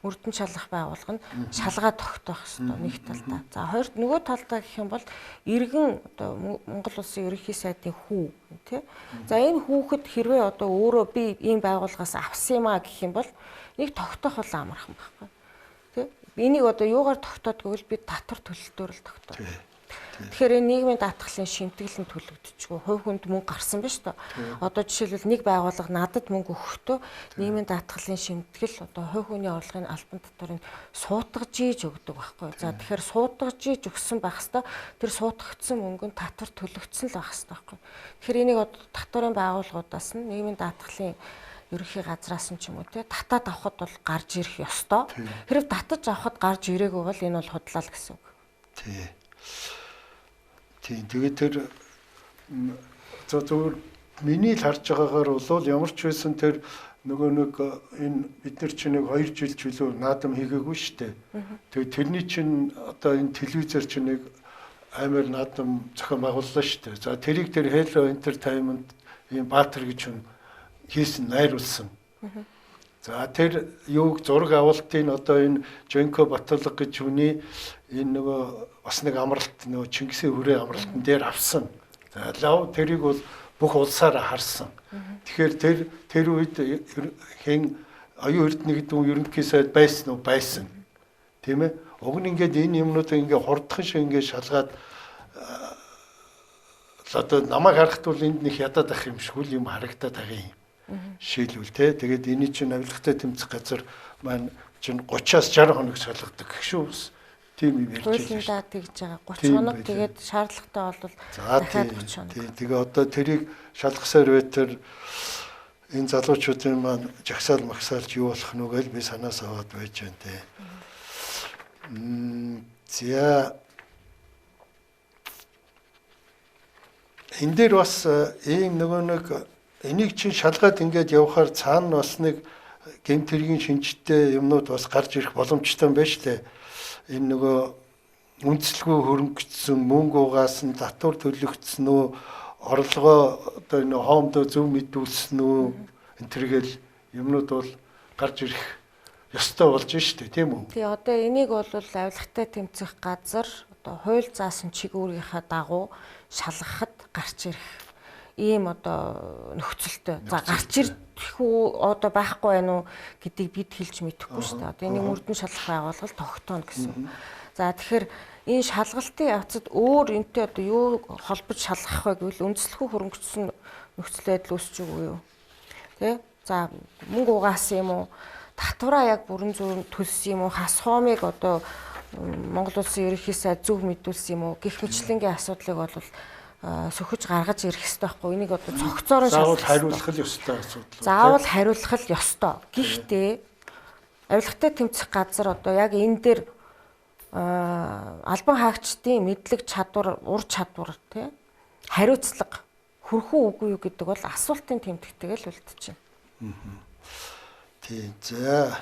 мөрдөн шалгах байгууллага нь шалгаа тогтоох ёстой нэг талдаа. За хоёр нөгөө талдаа гэх юм бол иргэн одоо Монгол улсын ерөнхий сайдын хүү тий. За энэ хүүхэд хэрвээ одоо өөрөө би ийм байгууллагаас авсан юм а гэх юм бол нэг тогтоох бол амархан байхгүй. Тий. Энийг одоо юугаар тогтоодгүй бол би татвар төлөлтөөр л тогтоо. Тэгэхээр энэ нийгмийн даатгалын шимтгэл нь төлөгдөчихгүй. Хувь хүнд мөнгө гарсан ба шүү дээ. Одоо жишээлбэл нэг байгууллага надад мөнгө өгөхдөө нийгмийн даатгалын шимтгэл одоо хувь хүний орлогын албан татварыг суудгаж ийж өгдөг байхгүй. За тэгэхээр суудгаж ийж өгсөн байх хэвээр тэр суудгагдсан мөнгө нь татвар төлөгдсөн л байх хэвээр байхгүй. Тэгэхээр энийг одоо татварын байгууллагуудаас нь нийгмийн даатгалын ерөнхий газраас нь ч юм уу те татаад авахд бол гарч ирэх ёстой. Хэрв татаж авахд гарч ирээгүй бол энэ бол худлаа л гэсэн үг. Тий. Тийм. Тэгээд тэр за зөвхөн миний л харж байгаагаар бол ямар ч байсан тэр нөгөө нэг энэ бид нар чинь нэг 2 жил чөлөө наадам хийгээгүй шүү дээ. Тэгээд тэрний чинь одоо энэ телевизээр чинь нэг амар наадам зохион байгууллаа шүү дээ. За тэрийг тэр Hello Entertainment ийм Баатар гэж хүн хийсэн найруулсан. За тэр юуг зураг авалтын одоо энэ Жонко Баталга гэж хүний энэ нөгөө бас нэг амралт нөгөө Чингисийн хүрээ амралтан дээр авсан. За лав тэрийг бол бүх улсаараа харсан. Тэгэхээр тэр үед хэн оюун эрдэнэ гэдэг нь ерөнхий сайд байсан уу? Байсан. Тийм ээ? Уг нь ингээд энэ юмнуудыг ингээд хурдхан шиг ингээд шалгаад одоо намайг харахад бол энд нэг ядаад ах юм шиг л юм харагдаад байгаа юм. Шийдвэл те. Тэгээд эний чинь авилгатай тэмцэх газар маань чинь 30-аас 60 хоног шалгадаг гэх шүү. Тийм юм ярьж байна. Хуулиндаа тэгж байгаа. 30 хоног тэгээд шаардлагатай бол дахиад 30 хоног. Тийм. Тэгээ одоо тэрийг шалгасаар байтар энэ залуучуудын маань жагсаал магсаалж юу болох нь вэ гэж би санаас аваад байж байна те. За энэ дээр бас ийм нөгөө нэг энийг чинь шалгаад ингээд явхаар цаана бас нэг гэмт хэргийн шинжтэй юмнууд бас гарч ирэх боломжтой юм байна шүү дээ. Энэ нөгөө үндэслэгүй хөрөнгөцсөн, мөнгө угаасан, татвар төлөгдсөн үү, орлогоо одоо энэ хоомдоо зөв мэдүүлсэн үү, энэ төргээл юмнууд бол гарч ирэх ёстой болж шүү дээ, тийм үү? Тий, одоо энийг бол авилгатай тэмцэх газар одоо хууль заасан чиг үүргийнхаа дагуу шалгахад гарч ирэх ийм одоо нөхцөлтэй. За гарч ирэх үү одоо байхгүй байх уу гэдгийг бид хэлж мэдэхгүй шүү дээ. Одоо энийг мөрдөн шалгах байгууллага тогтооно гэсэн. За тэгэхээр энэ шалгалтын явцад өөр энтэй одоо юу холбож шалгах вэ гэвэл үндэслэхүү хөрөнгөчсөн нөхцөл байдал үүсч үгүй юу? Тэ? За мөнгө угаасан юм уу? Татвараа яг бүрэн зөв төлсөн юм уу? Хас хоомыг одоо Монгол улсын ерөнхий сайд зөв мэдүүлсэн юм уу? Гэх мэтлэнгийн асуудлыг бол сөхөж гаргаж ирэх ёстой байхгүй. Энийг одоо цогцоор нь заавал хариулах л ёстой асуудал. Заавал хариулах л ёстой. Гэхдээ авилгатай тэмцэх газар одоо яг энэ дээр албан хаагчдын мэдлэг чадвар, ур чадвар тий хариуцлага хүрэх үү үгүй юу гэдэг бол асуултын тэмдэгтэйг л үлдчихэв. Тий. За.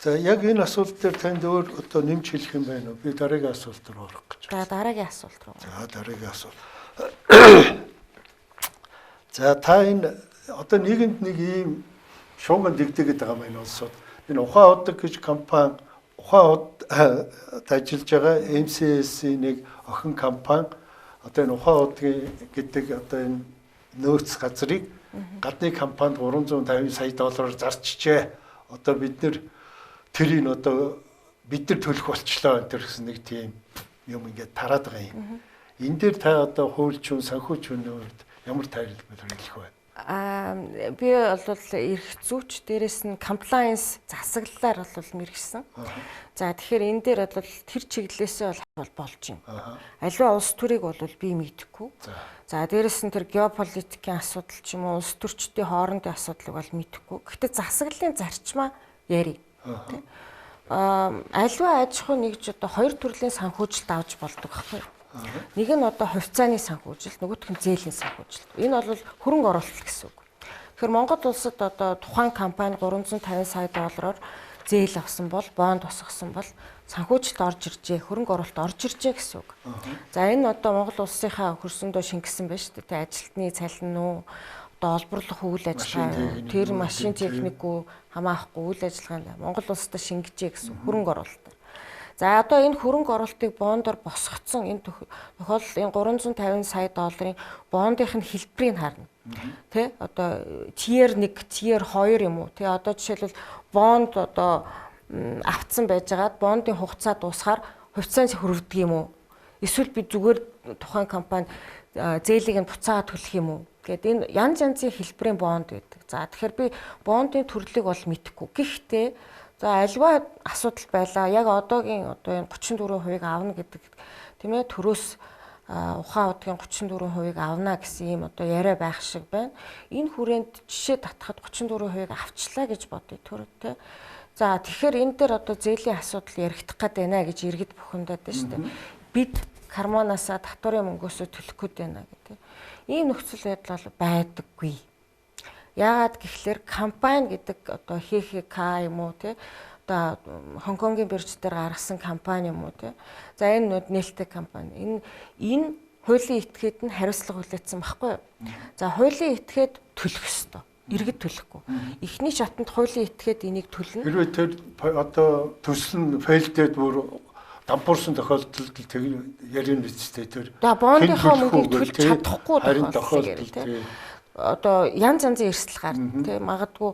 За яг энэ асуулт дээр танд өөр одоо нэмж хэлэх юм байна уу? Би дараагийн асуулт руу орох гэж байна. За дараагийн асуулт руу. За дараагийн асуулт. За та энэ одоо нийгэмд нэг ийм шууган дэгдэгээд байгаа юм энэ улсууд. Энэ Ухаан удаг гэж компани Ухаан уд ажиллаж байгаа MCS-ийн нэг охин компани Одоо энэ ухаан удгийн гэдэг одоо энэ нөөц газрыг гадны компанид 350 сая доллараар зарчжээ. Одоо бид нэр тэрийг одоо бид нар төлөх болчлоо энэ гэсэн нэг тийм юм ингээд тараад байгаа юм. Энэ дээр та одоо хуульчун, санхүүчүүний хувьд ямар тайлбар хэлэх вэ? Би бол эрх зүйч, дээрэс нь compliance засаглалаар бол мэргэсэн. За тэгэхээр энэ дээр бол тэр чиглэлээсээ бол болж байна. Аливаа улс төрийг бол би мэдэхгүй. За дээрэс нь тэр геополитикийн асуудал ч юм уу улс төрчдийн хоорондын асуудлыг бол мэдэхгүй. Гэхдээ засаглалын зарчмаа ярив. Аливаа аж ахуй нэгж одоо хоёр төрлийн санхүүжилт авч болдог байхгүй юу? Нэг нь одоо хувьцааны санхүүжилт, нөгөөх нь зээлийн санхүүжилт. Энэ бол хөрөнгө оруулалт гэсэн үг. Тэгэхээр Монгол улсад одоо тухайн компани 350 сая доллараар зээл авсан бол, бонд босгосон бол санхүүжилт орж иржээ, хөрөнгө оруулалт орж иржээ гэсэн үг. За энэ одоо Монгол улсынхаа хөрсөндөө шингэсэн байна шүү дээ. Ажилтны цалин уу, одоо олборлох үйл ажиллагаа, тэр машин техникүү хамаахгүй үйл ажиллагаанд Монгол улсад шингэжээ гэсэн хөрөнгө оруулалт. За одоо энэ хөрөнгө оруулалтыг бондоор босгоцсон энэ тохиолдолд энэ 350 сая долларын бондынх нь хэлбэрийг харна. Тэ одоо tier 1, tier 2 юм уу? Тэ одоо жишээлбэл бонд одоо автсан байжгаад бондын хугацаа дуусахаар хувьцаанд хөрвдөг юм уу? Эсвэл би зүгээр тухайн компани зээлийг нь буцаагаад төлөх юм уу? Гэт энэ янз янзын хэлбэрийн бонд байдаг. За тэгэхээр би бондын төрлийг бол мэдэхгүй. Гэхдээ за альва асуудал байлаа. Яг одоогийн одоо энэ 34%-ыг авна гэдэг тийм ээ төрөөс ухаан удгийн 34%-ыг авна гэсэн ийм одоо яриа байх шиг байна. Энэ хүрээнд жишээ татхад 34%-ыг авчлаа гэж бодъё төр тэ. За тэгэхээр энэ дээр одоо зээлийн асуудал яригдах гээд байна гэж иргэд бухимдаад байна шүү дээ. Бид карманаасаа татварын мөнгөөсөө төлөх гээд байна гэдэг. Ийм нөхцөл байдал бол байдаггүй. Яагаад гэхлээр компани гэдэг одоо ХХК юм уу те одоо Хонконгийн бирж дээр гаргасан компани юм уу те. За энэ нээлттэй компани. Энэ хуулийн этгээд нь хариуцлага хүлээсэн байхгүй юу? За хуулийн этгээд төлөх ёстой. Иргэд төлөхгүй. Эхний шатанд хуулийн этгээд энийг төлнө. Хэрвээ тэр одоо төсөл нь фейлдээд бүр дампуурсан тохиолдолд тэр ярина үстэй тэр. За бондынхоо мөнгийг төлж чадахгүй тохиолдол те. Одоо янз янзын эрсдэл гарна тий магадгүй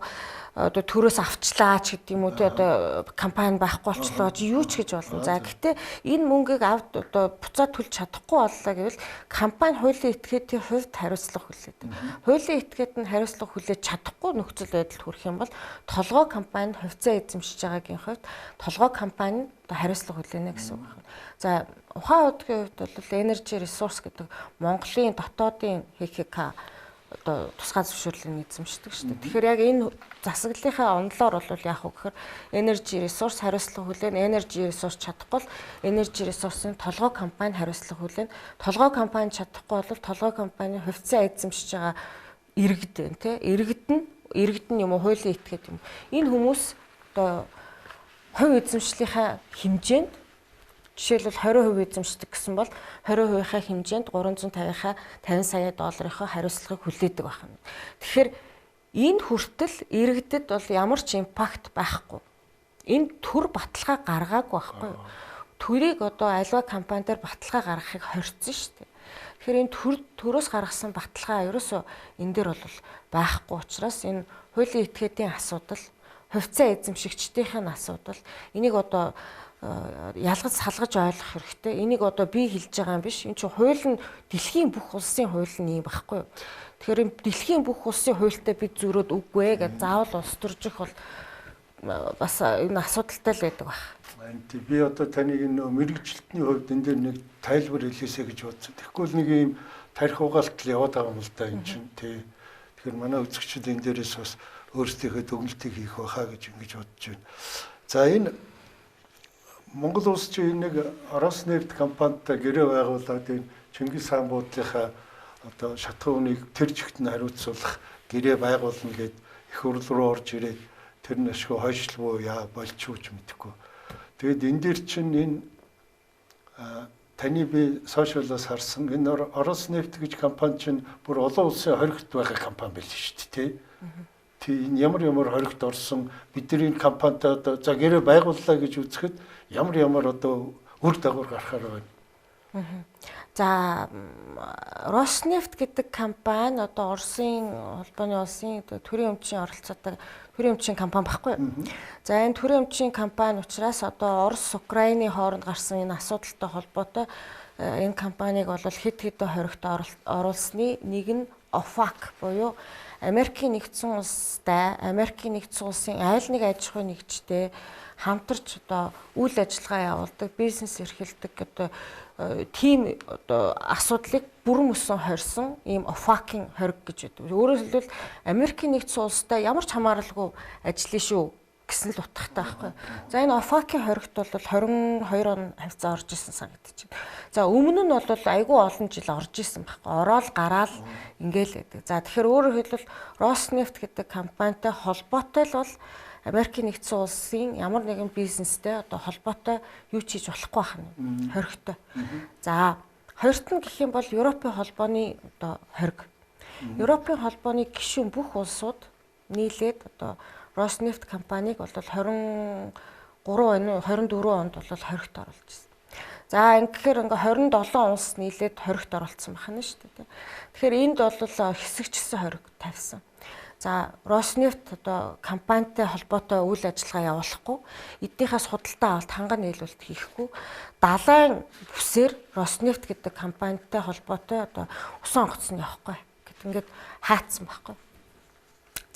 одоо төрөөс авчлаа ч гэдэг юм уу тий одоо компани байхгүй болчлоо чи юу ч гэж болно. За гэхдээ энэ мөнгийг авд одоо буцаад төлж чадахгүй боллоо гэвэл компани хуулийн этгээдийн хувьд хариуцлага хүлээдэг. Хуулийн этгээд нь хариуцлага хүлээж чадахгүй нөхцөл байдалд хүрэх юм бол толгой компани хувьцаа эзэмшиж байгаагийн хувьд толгой компани одоо хариуцлага хүлээнэ гэсэн үг байна. За ухаан удгийн хувьд бол Energy Resource гэдэг Монголын дотоодын ХХК одоо тусгай зөвшөөрлийг эзэмшдэг шүү дээ. Тэгэхээр яг энэ засаглалынхаа онолоор бол яах вэ гэхээр Energy Resource хариуцлага хүлээн, Energy Resource чадахгүй бол Energy Resource-ын толгой компани хариуцлага хүлээн, толгой компани чадахгүй бол толгой компани хувьцаа эзэмшиж байгаа иргэд байна тий. Иргэд нь юм уу хуулийн этгээд юм. Энэ хүмүүс одоо хувь эзэмшлийнхаа хэмжээнд жишээлбэл 20% эзэмшдэг гэсэн бол 20%-ийнхаа хэмжээнд 350-ийнхаа 50 сая долларынхаа хариуцлагыг хүлээдэг байх нь. Тэгэхээр энэ хүртэл иргэдэд бол ямар ч импакт байхгүй. Энэ төр баталгаа гаргаагүй байхгүй юу? Төрийг одоо альва компани дээр баталгаа гаргахыг хорцсон шүү дээ. Тэгэхээр энэ төрөөс гаргасан баталгаа ерөөсөө энэ дээр бол байхгүй учраас энэ хуулийн этгээдийн асуудал, хувьцаа эзэмшигчдийн асуудал энийг одоо ялгаж салгаж ойлгох хэрэгтэй. Энийг одоо би хэлж байгаа юм биш. Энд чинь хууль нь дэлхийн бүх улсын хууль нь юм багхгүй юу? Тэгэхээр энэ дэлхийн бүх улсын хуультай бид зөрөөд үгүй ээ гэж заавал улс төржих бол бас энэ асуудалтай л байдаг байх. Би одоо таныг энэ мэргэжилтний хувьд энэ дээр нэг тайлбар хэлээсэй гэж бодсон. Тэгэхгүй л нэг юм тарих угаалт л яваад байгаа юм л да энэ чинь тий. Тэгэхээр манай үзэгчид энэ дээрээс бас өөрсдийнхөө дүгнэлтийг хийх байхаа гэж ингэж бодож байна. За энэ Монгол улс чинь нэг Роснефть компанитай гэрээ байгуулад энэ Чингис хаан буудлынхаа одоо шатхуун үнийг тэр чигт нь хариуцуулах гэрээ байгуулна гэд их хурл руу орж ирээд тэр нь ашгүй хойшлгүй яа болчихгүй ч мэдэхгүй. Тэгээд энэ дээр чинь энэ таны би сошиалаас харсан энэ Роснефть гэж компани чинь бүр олон улсын хоригт байгаа компани байл шүү дээ тий. Тий энэ ямар ямар хоригт орсон бидний компанитай одоо за гэрээ байгууллаа гэж үзэхэд ямар ямар одоо үр дагавар гарахаар байна. За, Роснефть гэдэг компани одоо Оросын холбооны улсын төрийн өмчийн оролцоотой төрийн өмчийн компани баггүй. За, энэ төрийн өмчийн компани учраас одоо Орос Украины хооронд гарсан энэ асуудалтай холбоотой энэ компанийг бол хэд хэдэн хоригт оруулсны нэг нь OFAC буюу Америкийн нэгдсэн улстай, Америкийн нэгдсэн улсын айл нэг аж ахуйн нэгжтэй хамтарч одоо үйл ажиллагаа явуулдаг, бизнес эрхэлдэг одоо тийм одоо асуудлыг бүрэн мөсөн хорьсон ийм OFAC-ийн хориг гэж байдаг. Өөрөөр хэлбэл Америкийн нэгдсэн улстай ямар ч хамааралгүй ажиллана шүү гэсэн л утгатай байхгүй. За, энэ OFAC-ийн хоригт бол 22 он хавцаа орж исэн санагдчих. За, өмнө нь бол айгүй олон жил орж исэн байхгүй. Ороод гараал ингээл байдаг. За, тэгэхээр өөрөөр хэлбэл Роснефть гэдэг компанитай холбоотой л бол Америкийн нэгдсэн улсын ямар нэгэн бизнестэй одоо холбоотой юу ч хийж болохгүй байх нь хоригтой. За, хоёрт нь гэх юм бол Европын холбооны одоо хориг. Европын холбооны гишүүн бүх улсууд нийлээд одоо Роснефть компанийг бол 23 он 24 онд бол хоригт оруулж ирсэн. За, ингэхээр ингээ 27 улс нийлээд хоригт оролцсон байна шүү дээ. Тэгэхээр энд бол хэсэгчсэн хориг тавьсан. За, Роснефть одоо компанитай холбоотой үйл ажиллагаа явуулахгүй, эднийхээс худалдаа авалт, ханган нийлүүлэлт хийхгүй, далайн бүсээр Роснефть гэдэг компанитай холбоотой одоо усан онгоц нь явахгүй гэд ингээд хаацсан байхгүй.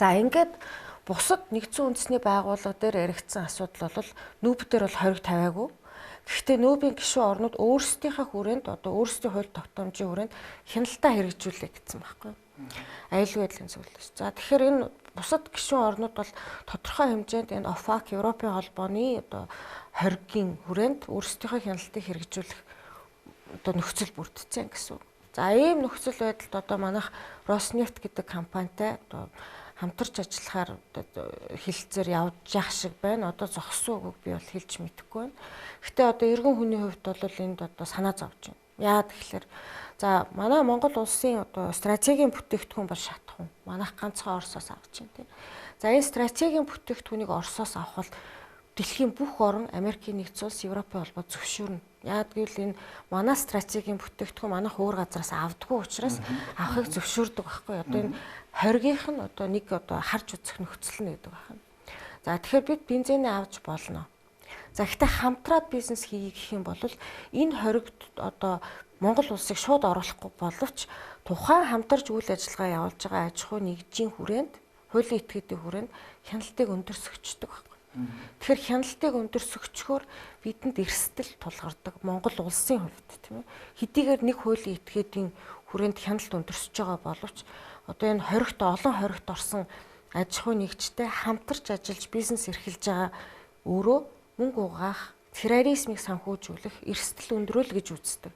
За, ингээд бусад нэгдсэн үндэсний байгууллага дээр яригдсан асуудал бол нүүб дээр бол хориг тавиагүй. Гэхдээ нүүбийн гишүүн орнууд өөрсдийнхээ хүрээнд одоо өөрсдийн хууль тогтоомжийн хүрээнд хяналтаа хэрэгжүүлээ гэсэн байхгүй. Аюулгүй байдлын зөвлөлөөс. За, тэгэхээр энэ бусад гишүүн орнууд бол тодорхой хэмжээнд энэ OFAC Европын холбооны одоо хоригийн хүрээнд өөрсдийнхөө хяналтыг хэрэгжүүлэх одоо нөхцөл бүрдсэн гэсэн үг. За, ийм нөхцөл байдалд одоо манайх Роснефть гэдэг компанитай одоо хамтарч ажиллахаар хэлцээр явж явах шиг байна. Одоо зогссон үгийг би бол хэлж мэдэхгүй байна. Гэхдээ одоо эргэн хүний хувьд бол энд одоо санаа зовж байна. Яагаад гэхээр за манай Монгол улсын одоо стратегийн бүтээгдэхүүн бол шатхуун. Манайх ганцхан Оросоос авч байна тийм. За, энэ стратегийн бүтээгдэхүүнийг Оросоос авах бол дэлхийн бүх орн, Америкийн нэгдсэн улс, Европын холбоо зөвшөөрнө. Яагаад гэвэл энэ манай стратегийн бүтээгдэхүүн манайх өөр газараас авдаггүй учраас авахыг зөвшөөрдөг байхгүй. Одоо энэ хоригийнх нь одоо нэг одоо харж үзэх нөхцөл нь гэдэг байна. За, тэгэхээр бид бензинээ авч болно. За, гэхдээ хамтраад бизнес хийе гэх юм бол энэ хоригт одоо Монгол улсыг шууд оруулахгүй боловч тухайн хамтарч үйл ажиллагаа явуулж байгаа аж ахуй нэгжийн хүрээнд, хуулийн этгээдийн хүрээнд хяналтыг өндөрсгөчдөг байхгүй. Тэгэхээр хяналтыг өндөрсгөчхөөр бидэнд эрсдэл тулгардаг Монгол улсын хувьд, тийм ээ. Хэдийгээр нэг хуулийн этгээдийн хүрээнд хяналт өндөрсөж байгаа боловч одоо энэ хоригт олон хоригт орсон аж ахуй нэгжтэй хамтарч ажиллаж бизнес эрхэлж байгаа өөрөө мөнгө угаах, терроризмыг санхүүжүүлэх эрсдэл өндрөөл гэж үздэг.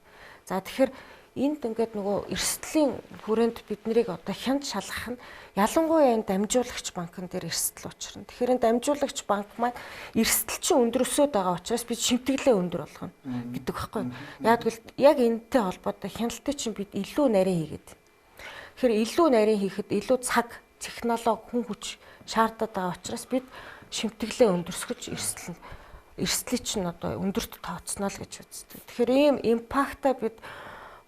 За, тэгэхээр энд ингээд нөгөө эрсдлийн хүрээнд бид нарыг одоо хянд шалгах нь ялангуяа энэ дамжуулагч банкн дээр эрсдэл учрна. Тэгэхээр энэ дамжуулагч банк маань эрсдэл чинь өндөрсөөд байгаа учраас бид шимтгэлээ өндөр болгоно гэдэг байхгүй. Яг гэвэл яг энэтэй холбоотой хяналтыг чинь бид илүү нарийн хийгээд. Тэгэхээр илүү нарийн хийхэд илүү цаг, технологи, хүн хүч шаардаад байгаа учраас бид шимтгэлээ өндөрсгөж эрсдлийг чинь одоо өндөрт тооцно л гэж үздэг. Тэгэхээр ийм импакта бид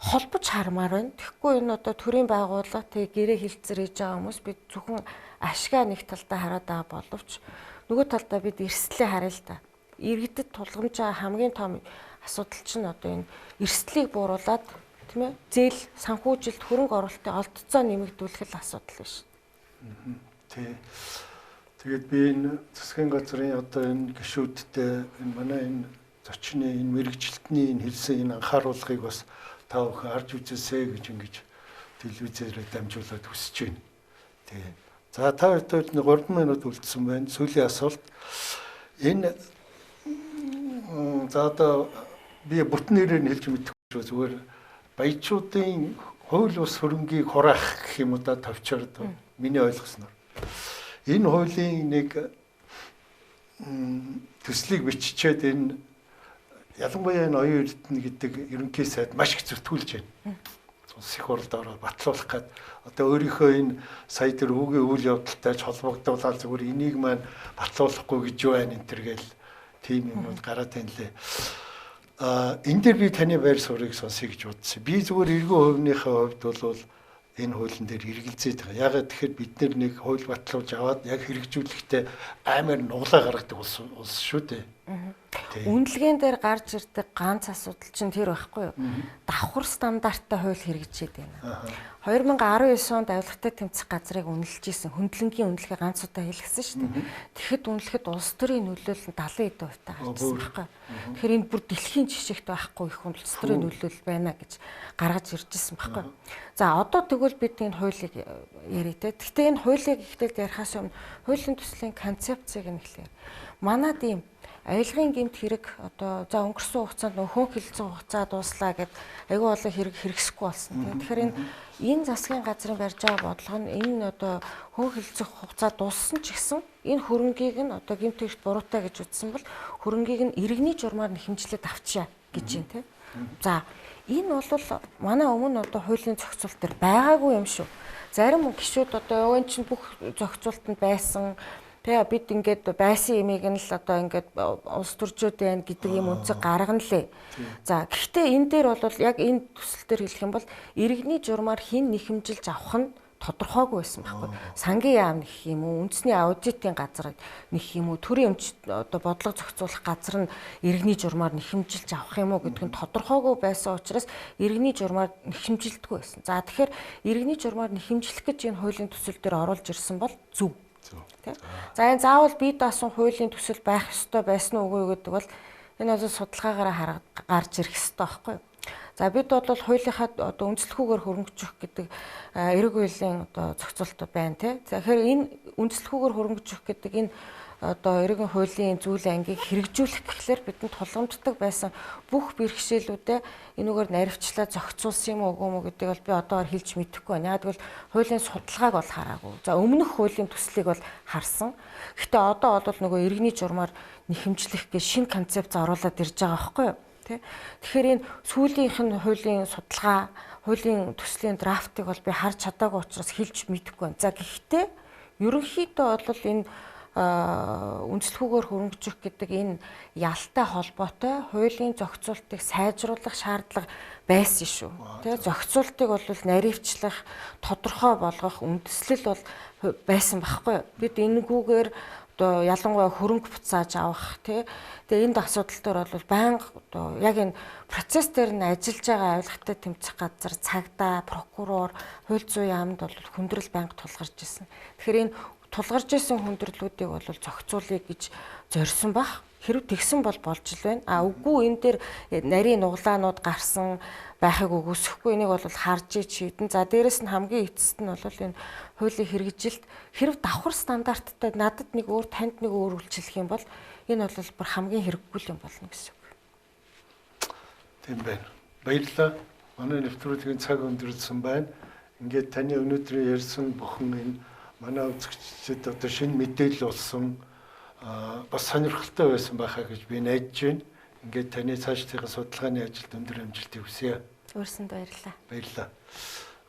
холбож хармаар байна. Тэгэхгүй энэ одоо төрийн байгууллага тэг гэрээ хилцээр хийж байгаа хүмүүс бид зөвхөн ашгаа нэг талдаа хараад байгаа боловч нөгөө талдаа бид эрсдлээ харъя л да. Иргэдэд тулгамж байгаа хамгийн том асуудал чинь одоо энэ эрсдлийг бууруулад, тийм ээ, зээл, санхүүжилт, хөрөнгө оруулалтын олдцоо нэмэгдүүлэх л асуудал биш. Тий. Тэгээд би энэ засгийн газрын одоо энэ гишүүдтэй энэ манай энэ зочны энэ мэрэгжилтний энэ хэлсэн энэ анхааруулгыг бас та бүхэн харж үзээсэй гэж ингэж телевизээрээ дамжуулаад хүсэж байна. Тий. За, та хоёрт 3 минут үлдсэн байна. Сүүлийн асуулт. Энэ за одоо би бүтэн нэрээр нь хэлж мэдэхгүй, зүгээр баячуудын хууль бус хөрөнгийг хураах гэх юм уу да, товчоор миний ойлгосноор. Энэ хуулийн нэг төслийг биччихэд энэ ялангуяа энэ оюун эрдэнэ гэдэг ерөнхий сайд маш их зүтгүүлж байна. Улс их хурлд ороод батлуулах гээд одоо өөрийнхөө энэ сая тэр хүүгийн үйл явдалтай ч холбогдуулаад зүгээр энийг маань батлуулахгүй гэж юу байна энэ төр гээл тийм юмнууд гараад байна лээ. Энэ дээр би таны байр суурийг сонсъё гэж бодсон. Би зүгээр эргэн хувийнхаа хувьд бол энэ хуулийн дээр эргэлзээд байгаа. Яагаад тэгэхээр бид нэг хууль батлуулж аваад яг хэрэгжүүлэхдээ амар нуглаа гаргадаг улс шүү дээ. Үнэлгээн дээр гарч ирдэг ганц асуудал чинь тэр байхгүй юу? Давхар стандарттай хууль хэрэгжээд байна. 2019 онд авилгатай тэмцэх газрыг үнэлж исэн. Хөндлөнгийн үнэлгээ ганц удаа хэлгэсэн шүү дээ. Тэгэхэд үнэлэхэд улс төрийн нөлөөлөл нь 70% таа гарчсан байхгүй. Тэгэхээр энэ бүр дэлхийн жишэгт байхгүй их улс төрийн нөлөөлөл байна гэж гаргаж ирж исэн байхгүй. За одоо тэгвэл бид энэ хуулийг ярив те. Гэхдээ энэ хуулийг ихтэй ярихаас өмнө хуулийн төслийн концепцийг нь эхлэе. Манад ийм авилгын гэмт хэрэг одоо за өнгөрсөн хугацаанд нөх хөнх хилцэн хугацаа дууслаа гэд айгүй олон хэрэг хэрэгсэхгүй болсон тийм. Тэгэхээр энэ засгийн газрын барьж байгаа бодлого нь энэ одоо хөнх хилцэх хугацаа дууссан ч гэсэн энэ хөрөнгийг нь одоо гэмт хэрэгт буруутай гэж үзсэн бол хөрөнгийг нь иргэний журмаар нэхэмжлээд авчия гэж юм тийм. За энэ бол манай өмнө одоо хуулийн зохицуулалт төр байгаагүй юм шүү. Зарим гишүүд одоо өн чинь бүх зохицуултанд байсан. Тэ бид ингээд байсан имийг нь л одоо ингээд улс төржөөд байна гэдэг юм үнцэг гаргана лээ. За гэхдээ энэ дээр бол яг энэ төсөл дээр хэлэх юм бол иргэний журмаар хэн нэхэмжилж авах нь тодорхойгүй байсан байхгүй. Сангийн яам нэх юм уу, үндэсний аудитын газар нэх юм уу, төрийн өмч одоо бодлого зохицуулах газар нь иргэний журмаар нэхэмжилж авах юм уу гэдг нь тодорхойгүй байсан учраас иргэний журмаар нэхэмжилдэггүй байсан. За тэгэхээр иргэний журмаар нэхэмжлэх гэж энэ хуулийн төсөл дээр оруулж ирсэн бол зөв. Тэ. За энэ заавал бие даасан хуулийн төсөл байх ёстой байсан уу үгүй гэдэг бол энэ бол судалгаагаараа гарч ирэх ёстой байхгүй юу? За бид бол хуулийнхаа одоо үндэслэхүүгээр хөрөнгөжих гэдэг эрэг хуулийн одоо зохицуулт байна тий. Тэгэхээр энэ үндэслэхүүгээр хөрөнгөжих гэдэг энэ одоо эргэн хуулийн зүйл ангийг хэрэгжүүлэх гэхлээр бидэнд тулгамддаг байсан бүх бэрхшээлүүдээ энүүгээр наривчлаа зохицуулсан юм уу үгүй юм уу гэдгийг бол би одоогор хэлж мэдэхгүй байна. Яг тэгвэл хуулийн судалгааг бол хараагүй. За өмнөх хуулийн төслийг бол харсан. Гэхдээ одоо бол нөгөө иргэний журмаар нэхэмжлэх гэж шинэ концепц оруулаад ирж байгаа байхгүй юу? Тэ. Тэгэхээр энэ сүүлийнх нь хуулийн судалгаа, хуулийн төслийн драфтыг бол би харж чадаагүй учраас хэлж мэдэхгүй байна. За гэхдээ ерөнхийдөө бол энэ үндэслэхүүгээр хөрөнгөжих гэдэг энэ ялтай холбоотой хуулийн зохицуултыг сайжруулах шаардлага байсан шүү. Тэ зохицуултыг бол наривчлах, тодорхой болгох үндэслэл бол байсан байхгүй юу? Бид энэгүүгээр одоо ялангуяа хөрөнгө буцааж авах тий. Тэгээ энд асуудал дээр бол байнга одоо яг энэ процесс дээр нь ажиллаж байгаа авилгатай тэмцэх газар, цагдаа, прокурор, хууль зүйн яамд бол хүндрэл байнга тулгарч ирсэн. Тэгэхээр энэ тулгарч исэн хүндрэлүүдийг бол зохицуулъя гэж зорьсон бах. Хэрв тэгсэн бол болж л байна. А үгүй энэ дээр нарийн нуглаанууд гарсан байхыг үгүйсэхгүй энийг бол харж шийдэн. За дээрэс нь хамгийн эцэст нь бол энэ хуулийн хэрэгжилт хэрв давхар стандарттай надад нэг өөр танд нэг өөр үйлчлэх юм бол энэ бол бүр хамгийн хэрэггүй юм болно гэсэн үг. Тийм байна. Баярлалаа. Манай нэвтрүүлгийн цаг өндөрлсөн байна. Ингээд таны өнөөдрийн ярьсан бүхэн энэ манай үзэгчдэд одоо шинэ мэдээлэл болсон бас сонирхолтой байсан байхаа гэж би найдаж байна. Ингээд таны цаашдын судалгааны ажилд өндөр амжилтыг хүсье. Өөрсөнд баярлалаа. Баярлалаа.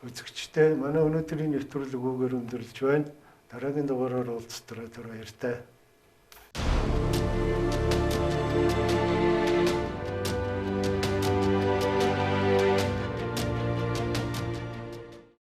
Үзэгчдээ манай өнөөдрийн нэвтрүүлэг үүгээр өндөрлөж байна. Дараагийн дугаараар уулзтараа түр баяртай.